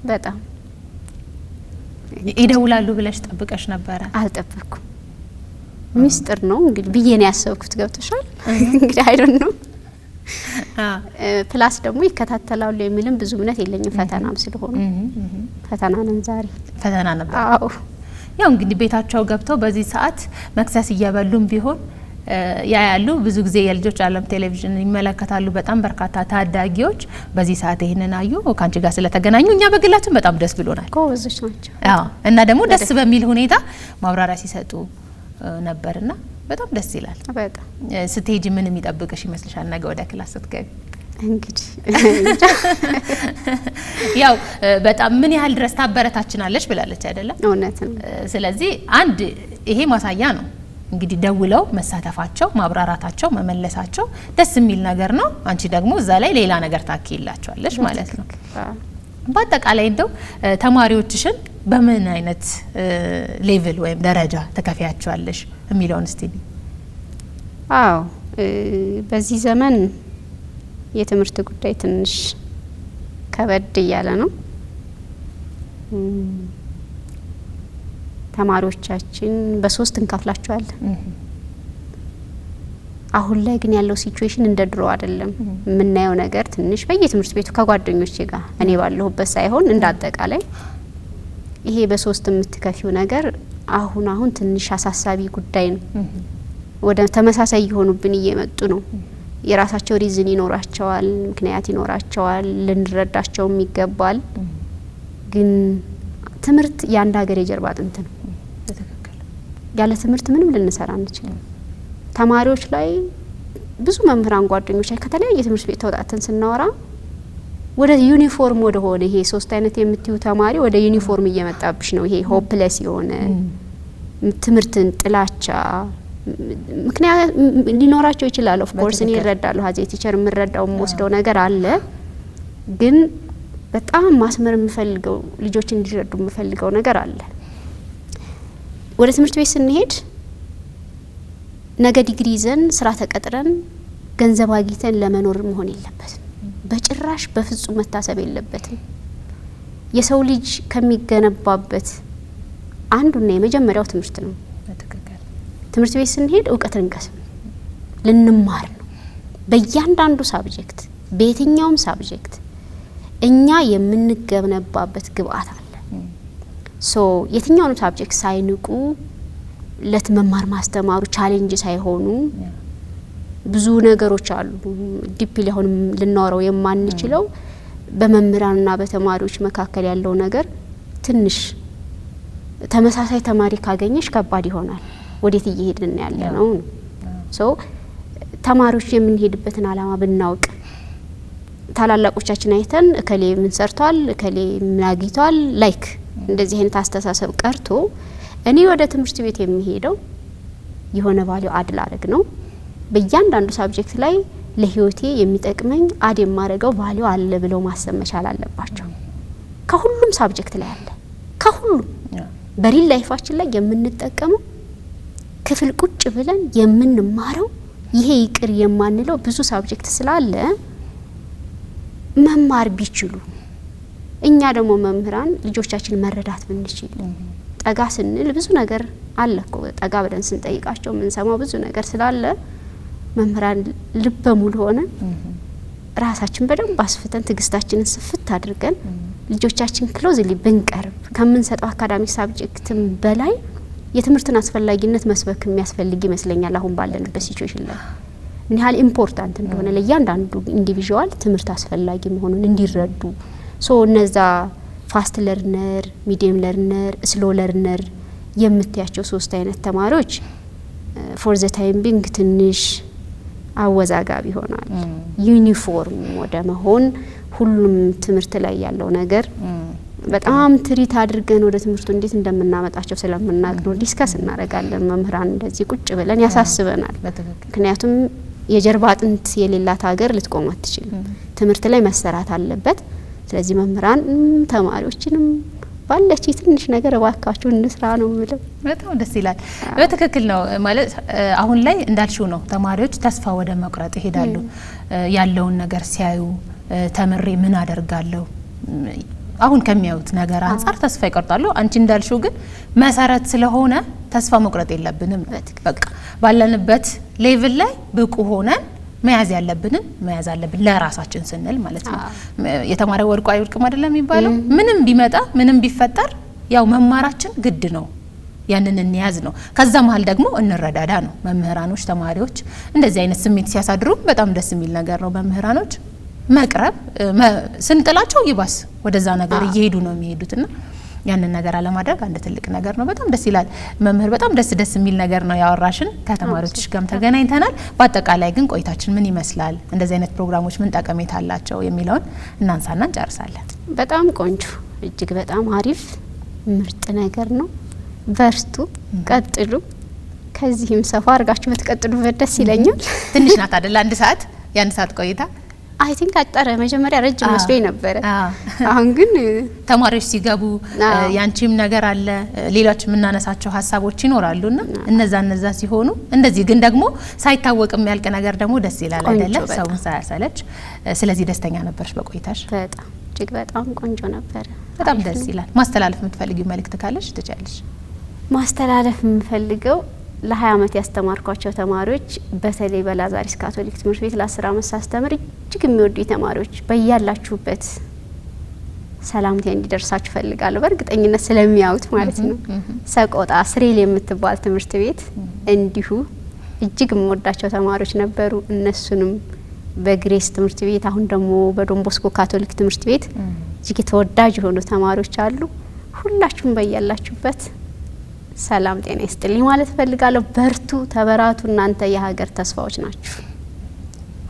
በጣም። ይደውላሉ ብለሽ ጠብቀሽ ነበረ? አልጠበቅኩም። ሚስጥር ነው እንግዲህ ብዬ ነው ያሰብኩት። ገብቶሻል እንግዲህ፣ I don't know። Plus ደግሞ ይከታተላሉ የሚልም ብዙ እምነት የለኝም። ፈተናም ስለሆኑ፣ ፈተና ነን ዛሬ። ፈተና ነበር። አዎ። ያው እንግዲህ ቤታቸው ገብተው በዚህ ሰዓት መክሰስ እየበሉም ቢሆን ያያሉ። ብዙ ጊዜ የልጆች ዓለም ቴሌቪዥን ይመለከታሉ። በጣም በርካታ ታዳጊዎች በዚህ ሰዓት ይህንን አዩ። ከአንቺ ጋር ስለተገናኙ እኛ በግላችን በጣም ደስ ብሎናል። ጎበዞች ናቸው። አዎ፣ እና ደግሞ ደስ በሚል ሁኔታ ማብራሪያ ሲሰጡ ነበርና በጣም ደስ ይላል። በጣም። ስትሄጂ ምን የሚጠብቅሽ ይመስልሻል? ነገ ወደ class ስትገቢ? እንግዲህ ያው በጣም ምን ያህል ድረስ ታበረታችናለች ብላለች አይደለም? እውነት ነው። ስለዚህ አንድ ይሄ ማሳያ ነው። እንግዲህ ደውለው መሳተፋቸው፣ ማብራራታቸው፣ መመለሳቸው ደስ የሚል ነገር ነው። አንቺ ደግሞ እዛ ላይ ሌላ ነገር ታክይላቸዋለሽ ማለት ነው። በአጠቃላይ እንደው ተማሪዎችሽን በምን አይነት level ወይም ደረጃ ተከፍያቸዋለሽ የሚለውን እስቲ። አዎ፣ በዚህ ዘመን የትምህርት ጉዳይ ትንሽ ከበድ እያለ ነው። ተማሪዎቻችን በሶስት እንከፍላቸዋለን። አሁን ላይ ግን ያለው situation እንደ ድሮ አይደለም። የምናየው ነገር ትንሽ በየትምህርት ቤቱ ከጓደኞቼ ጋር፣ እኔ ባለሁበት ሳይሆን እንደ አጠቃላይ፣ ይሄ በሶስት የምትከፊው ነገር አሁን አሁን ትንሽ አሳሳቢ ጉዳይ ነው። ወደ ተመሳሳይ እየሆኑብን እየመጡ ነው። የራሳቸው reason ይኖራቸዋል፣ ምክንያት ይኖራቸዋል፣ ልንረዳቸውም ይገባል። ግን ትምህርት የአንድ ሀገር የጀርባ አጥንት ነው። ያለ ትምህርት ምንም ልንሰራ አንችልም። ተማሪዎች ላይ ብዙ መምህራን ጓደኞች ላይ ከተለያየ ትምህርት ቤት ተውጣተን ስናወራ ወደ ዩኒፎርም ወደ ሆነ ይሄ ሶስት አይነት የምትዩ ተማሪ ወደ ዩኒፎርም እየመጣብሽ ነው። ይሄ hopeless የሆነ ትምህርትን ጥላቻ ምክንያት ሊኖራቸው ይችላል። Of course እኔ እረዳለሁ። As a teacher የምረዳው የምወስደው ነገር አለ። ግን በጣም ማስመር የምፈልገው፣ ልጆች እንዲረዱ የምፈልገው ነገር አለ። ወደ ትምህርት ቤት ስንሄድ ነገ ዲግሪ ይዘን ስራ ተቀጥረን ገንዘብ አግኝተን ለመኖር መሆን የለበትም። በጭራሽ፣ በፍጹም መታሰብ የለበትም። የሰው ልጅ ከሚገነባበት አንዱና የመጀመሪያው ትምህርት ነው። ትምህርት ቤት ስንሄድ እውቀት ልንቀስም፣ ልንማር ነው። በእያንዳንዱ subject፣ በየትኛውም subject እኛ የምንገነባበት ግብአት አለ። So የትኛውንም subject ሳይንቁ፣ ለመማር ማስተማሩ challenge ሳይሆኑ፣ ብዙ ነገሮች አሉ deeply አሁን ልናወራው የማንችለው፣ በመምህራንና በተማሪዎች መካከል ያለው ነገር ትንሽ ተመሳሳይ ተማሪ ካገኘሽ ከባድ ይሆናል። ወዴት እየሄድን ያለ ነው? So ተማሪዎች የምንሄድበትን አላማ ብናውቅ፣ ታላላቆቻችን አይተን እከሌ ምን ሰርቷል፣ እከሌ ምን አግኝቷል፣ like እንደዚህ አይነት አስተሳሰብ ቀርቶ እኔ ወደ ትምህርት ቤት የምሄደው የሆነ value add ላረግ ነው፣ በእያንዳንዱ subject ላይ ለህይወቴ የሚጠቅመኝ add የማደርገው value አለ ብለው ማሰብ መቻል አለባቸው። ከሁሉም subject ላይ አለ። ከሁሉም በ real life ኣችን ላይ የምንጠቀመው፣ ክፍል ቁጭ ብለን የምንማረው፣ ይሄ ይቅር የማንለው ብዙ subject ስላለ መማር ቢችሉ፣ እኛ ደግሞ መምህራን ልጆቻችን መረዳት ብንችል፣ ጠጋ ስንል ብዙ ነገር አለ እኮ፣ ጠጋ ብለን ስንጠይቃቸው የምንሰማው ብዙ ነገር ስላለ መምህራን ልበ ሙሉ ሆነን፣ ራሳችን በደንብ አስፍተን፣ ትዕግስታችንን ስፍት አድርገን ልጆቻችን closely ብንቀርብ፣ ከምንሰጠው academic subject ም በላይ የትምህርትን አስፈላጊነት መስበክ የሚያስፈልግ ይመስለኛል። አሁን ባለንበት situation ላይ ምን ያህል important እንደሆነ፣ ለእያንዳንዱ individual ትምህርት አስፈላጊ መሆኑን እንዲረዱ። So እነዛ fast learner፣ medium learner፣ slow learner የምትያቸው ሶስት አይነት ተማሪዎች for the time being ትንሽ አወዛጋቢ ይሆናል። ዩኒፎርም ወደ መሆን ሁሉም ትምህርት ላይ ያለው ነገር በጣም treat አድርገን ወደ ትምህርቱ እንዴት እንደምናመጣቸው ስለምናውቅ ነው። Discuss እናደርጋለን። መምህራን እንደዚህ ቁጭ ብለን ያሳስበናል። ምክንያቱም የጀርባ አጥንት የሌላት ሀገር ልትቆም አትችልም። ትምህርት ላይ መሰራት አለበት። ስለዚህ መምህራን ተማሪዎችንም ባለች ትንሽ ነገር እባካችሁ እንስራ ነው የምለው። በጣም ደስ ይላል። በትክክል ነው፣ ማለት አሁን ላይ እንዳልሽው ነው። ተማሪዎች ተስፋ ወደ መቁረጥ ይሄዳሉ። ያለውን ነገር ሲያዩ ተምሬ ምን አደርጋለሁ፣ አሁን ከሚያዩት ነገር አንጻር ተስፋ ይቆርጣሉ። አንቺ እንዳልሽው ግን መሰረት ስለሆነ ተስፋ መቁረጥ የለብንም። በቃ ባለንበት level ላይ ብቁ ሆነን መያዝ ያለብንን መያዝ አለብን፣ ለራሳችን ስንል ማለት ነው። የተማረ ወድቆ አይወድቅም አይደለም የሚባለው? ምንም ቢመጣ፣ ምንም ቢፈጠር ያው መማራችን ግድ ነው። ያንን እንያዝ ነው። ከዛ መሀል ደግሞ እንረዳዳ ነው። መምህራኖች፣ ተማሪዎች እንደዚህ አይነት ስሜት ሲያሳድሩ በጣም ደስ የሚል ነገር ነው። መምህራኖች መቅረብ፣ ስንጥላቸው ይባስ ወደዛ ነገር እየሄዱ ነው የሚሄዱትና ያንን ነገር አለማድረግ አንድ ትልቅ ነገር ነው። በጣም ደስ ይላል መምህር፣ በጣም ደስ ደስ የሚል ነገር ነው ያወራሽን። ከተማሪዎችሽ ጋርም ተገናኝተናል። በአጠቃላይ ግን ቆይታችን ምን ይመስላል፣ እንደዚህ አይነት ፕሮግራሞች ምን ጠቀሜታ አላቸው የሚለውን እናንሳና እንጨርሳለን። በጣም ቆንጆ፣ እጅግ በጣም አሪፍ ምርጥ ነገር ነው። በርቱ፣ ቀጥሉ። ከዚህም ሰፋ አድርጋችሁ ብትቀጥሉበት ደስ ይለኛል። ትንሽ ናት አይደል? አንድ ሰዓት፣ የአንድ ሰዓት ቆይታ። I think አጠረ። መጀመሪያ ረጅም መስሎኝ ነበረ። አሁን ግን ተማሪዎች ሲገቡ ያንቺም ነገር አለ፣ ሌሎች የምናነሳቸው ሀሳቦች ይኖራሉና እነዛ ሲሆኑ እንደዚህ ግን ደግሞ ሳይታወቅ የሚያልቅ ነገር ደግሞ ደስ ይላል አይደለ? ሰውን ሳያሰለች። ስለዚህ ደስተኛ ነበርሽ በቆይታሽ? በጣም፣ እጅግ በጣም ቆንጆ ነበረ። በጣም ደስ ይላል። ማስተላለፍ የምትፈልጊው መልእክት ካለሽ ትችያለሽ። ማስተላለፍ የምፈልገው ለ20 አመት ያስተማርኳቸው ተማሪዎች፣ በተለይ በላዛሪስ ካቶሊክ ትምህርት ቤት ለ10 አመት ሳስተምር እጅግ የሚወዱ ተማሪዎች፣ በያላችሁበት ሰላምታ እንዲደርሳችሁ ፈልጋለሁ። በእርግጠኝነት ስለሚያዩት ማለት ነው። ሰቆጣ ስሬል የምትባል ትምህርት ቤት እንዲሁ እጅግ የምወዳቸው ተማሪዎች ነበሩ። እነሱንም በግሬስ ትምህርት ቤት፣ አሁን ደግሞ በዶንቦስኮ ካቶሊክ ትምህርት ቤት እጅግ ተወዳጅ የሆኑ ተማሪዎች አሉ። ሁላችሁም በያላችሁበት ሰላም ጤና ይስጥልኝ ማለት እፈልጋለሁ። በርቱ፣ ተበራቱ። እናንተ የሀገር ተስፋዎች ናችሁ።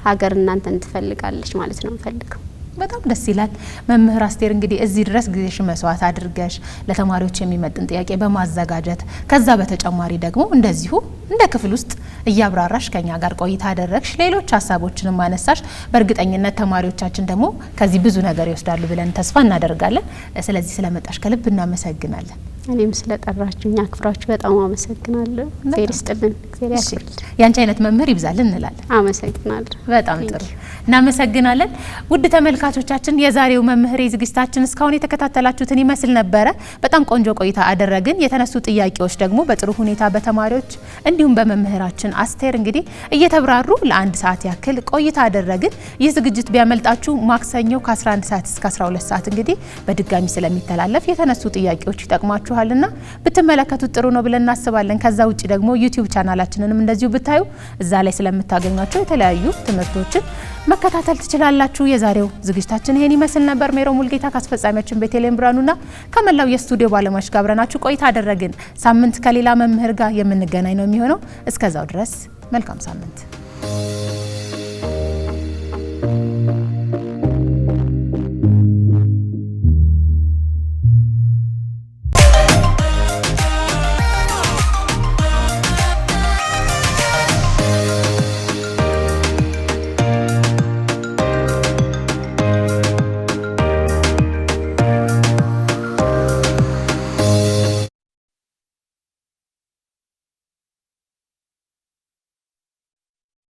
ሀገር እናንተን ትፈልጋለች ማለት ነው የምፈልገው። በጣም ደስ ይላል። መምህር አስቴር፣ እንግዲህ እዚህ ድረስ ጊዜሽን መስዋዕት አድርገሽ ለተማሪዎች የሚመጥን ጥያቄ በማዘጋጀት፣ ከዛ በተጨማሪ ደግሞ እንደዚሁ እንደ ክፍል ውስጥ እያብራራሽ ከኛ ጋር ቆይታ አደረግሽ፣ ሌሎች ሀሳቦችንም አነሳሽ። በእርግጠኝነት ተማሪዎቻችን ደግሞ ከዚህ ብዙ ነገር ይወስዳሉ ብለን ተስፋ እናደርጋለን። ስለዚህ ስለመጣሽ ከልብ እናመሰግናለን። እኔም ስለጠራችሁኝ አክብራችሁ በጣም አመሰግናለሁ። እግዚአብሔር ይስጥልን፣ እግዚአብሔር ያክብርልን። ያንቺ አይነት መምህር ይብዛልን እንላለን። አመሰግናለሁ። በጣም ጥሩ፣ እናመሰግናለን። ውድ ተመልካቾቻችን፣ የዛሬው መምህሬ ዝግጅታችን እስካሁን የተከታተላችሁትን ይመስል ነበረ። በጣም ቆንጆ ቆይታ አደረግን። የተነሱ ጥያቄዎች ደግሞ በጥሩ ሁኔታ በተማሪዎች እንዲሁም በመምህራችን አስቴር እንግዲህ እየተብራሩ ለአንድ ሰዓት ያክል ቆይታ አደረግን። ይህ ዝግጅት ቢያመልጣችሁ ማክሰኞ ከ11 ሰዓት እስከ 12 ሰዓት እንግዲህ በድጋሚ ስለሚተላለፍ የተነሱ ጥያቄዎች ይጠቅማችኋልና ብትመለከቱት ጥሩ ነው ብለን እናስባለን። ከዛ ውጭ ደግሞ YouTube ቻናላችንንም እንደዚሁ ብታዩ እዛ ላይ ስለምታገኟቸው የተለያዩ ትምህርቶችን መከታተል ትችላላችሁ። የዛሬው ዝግጅታችን ይሄን ይመስል ነበር። ሜሮ ሙልጌታ ከአስፈጻሚያችን ቤተልሔም ብርሃኑና ከመላው የስቱዲዮ ባለሙያዎች ጋር አብረናችሁ ቆይታ አደረግን። ሳምንት ከሌላ መምህር ጋር የምንገናኝ ነው የሚሆነው። እስከዛው ድረስ መልካም ሳምንት።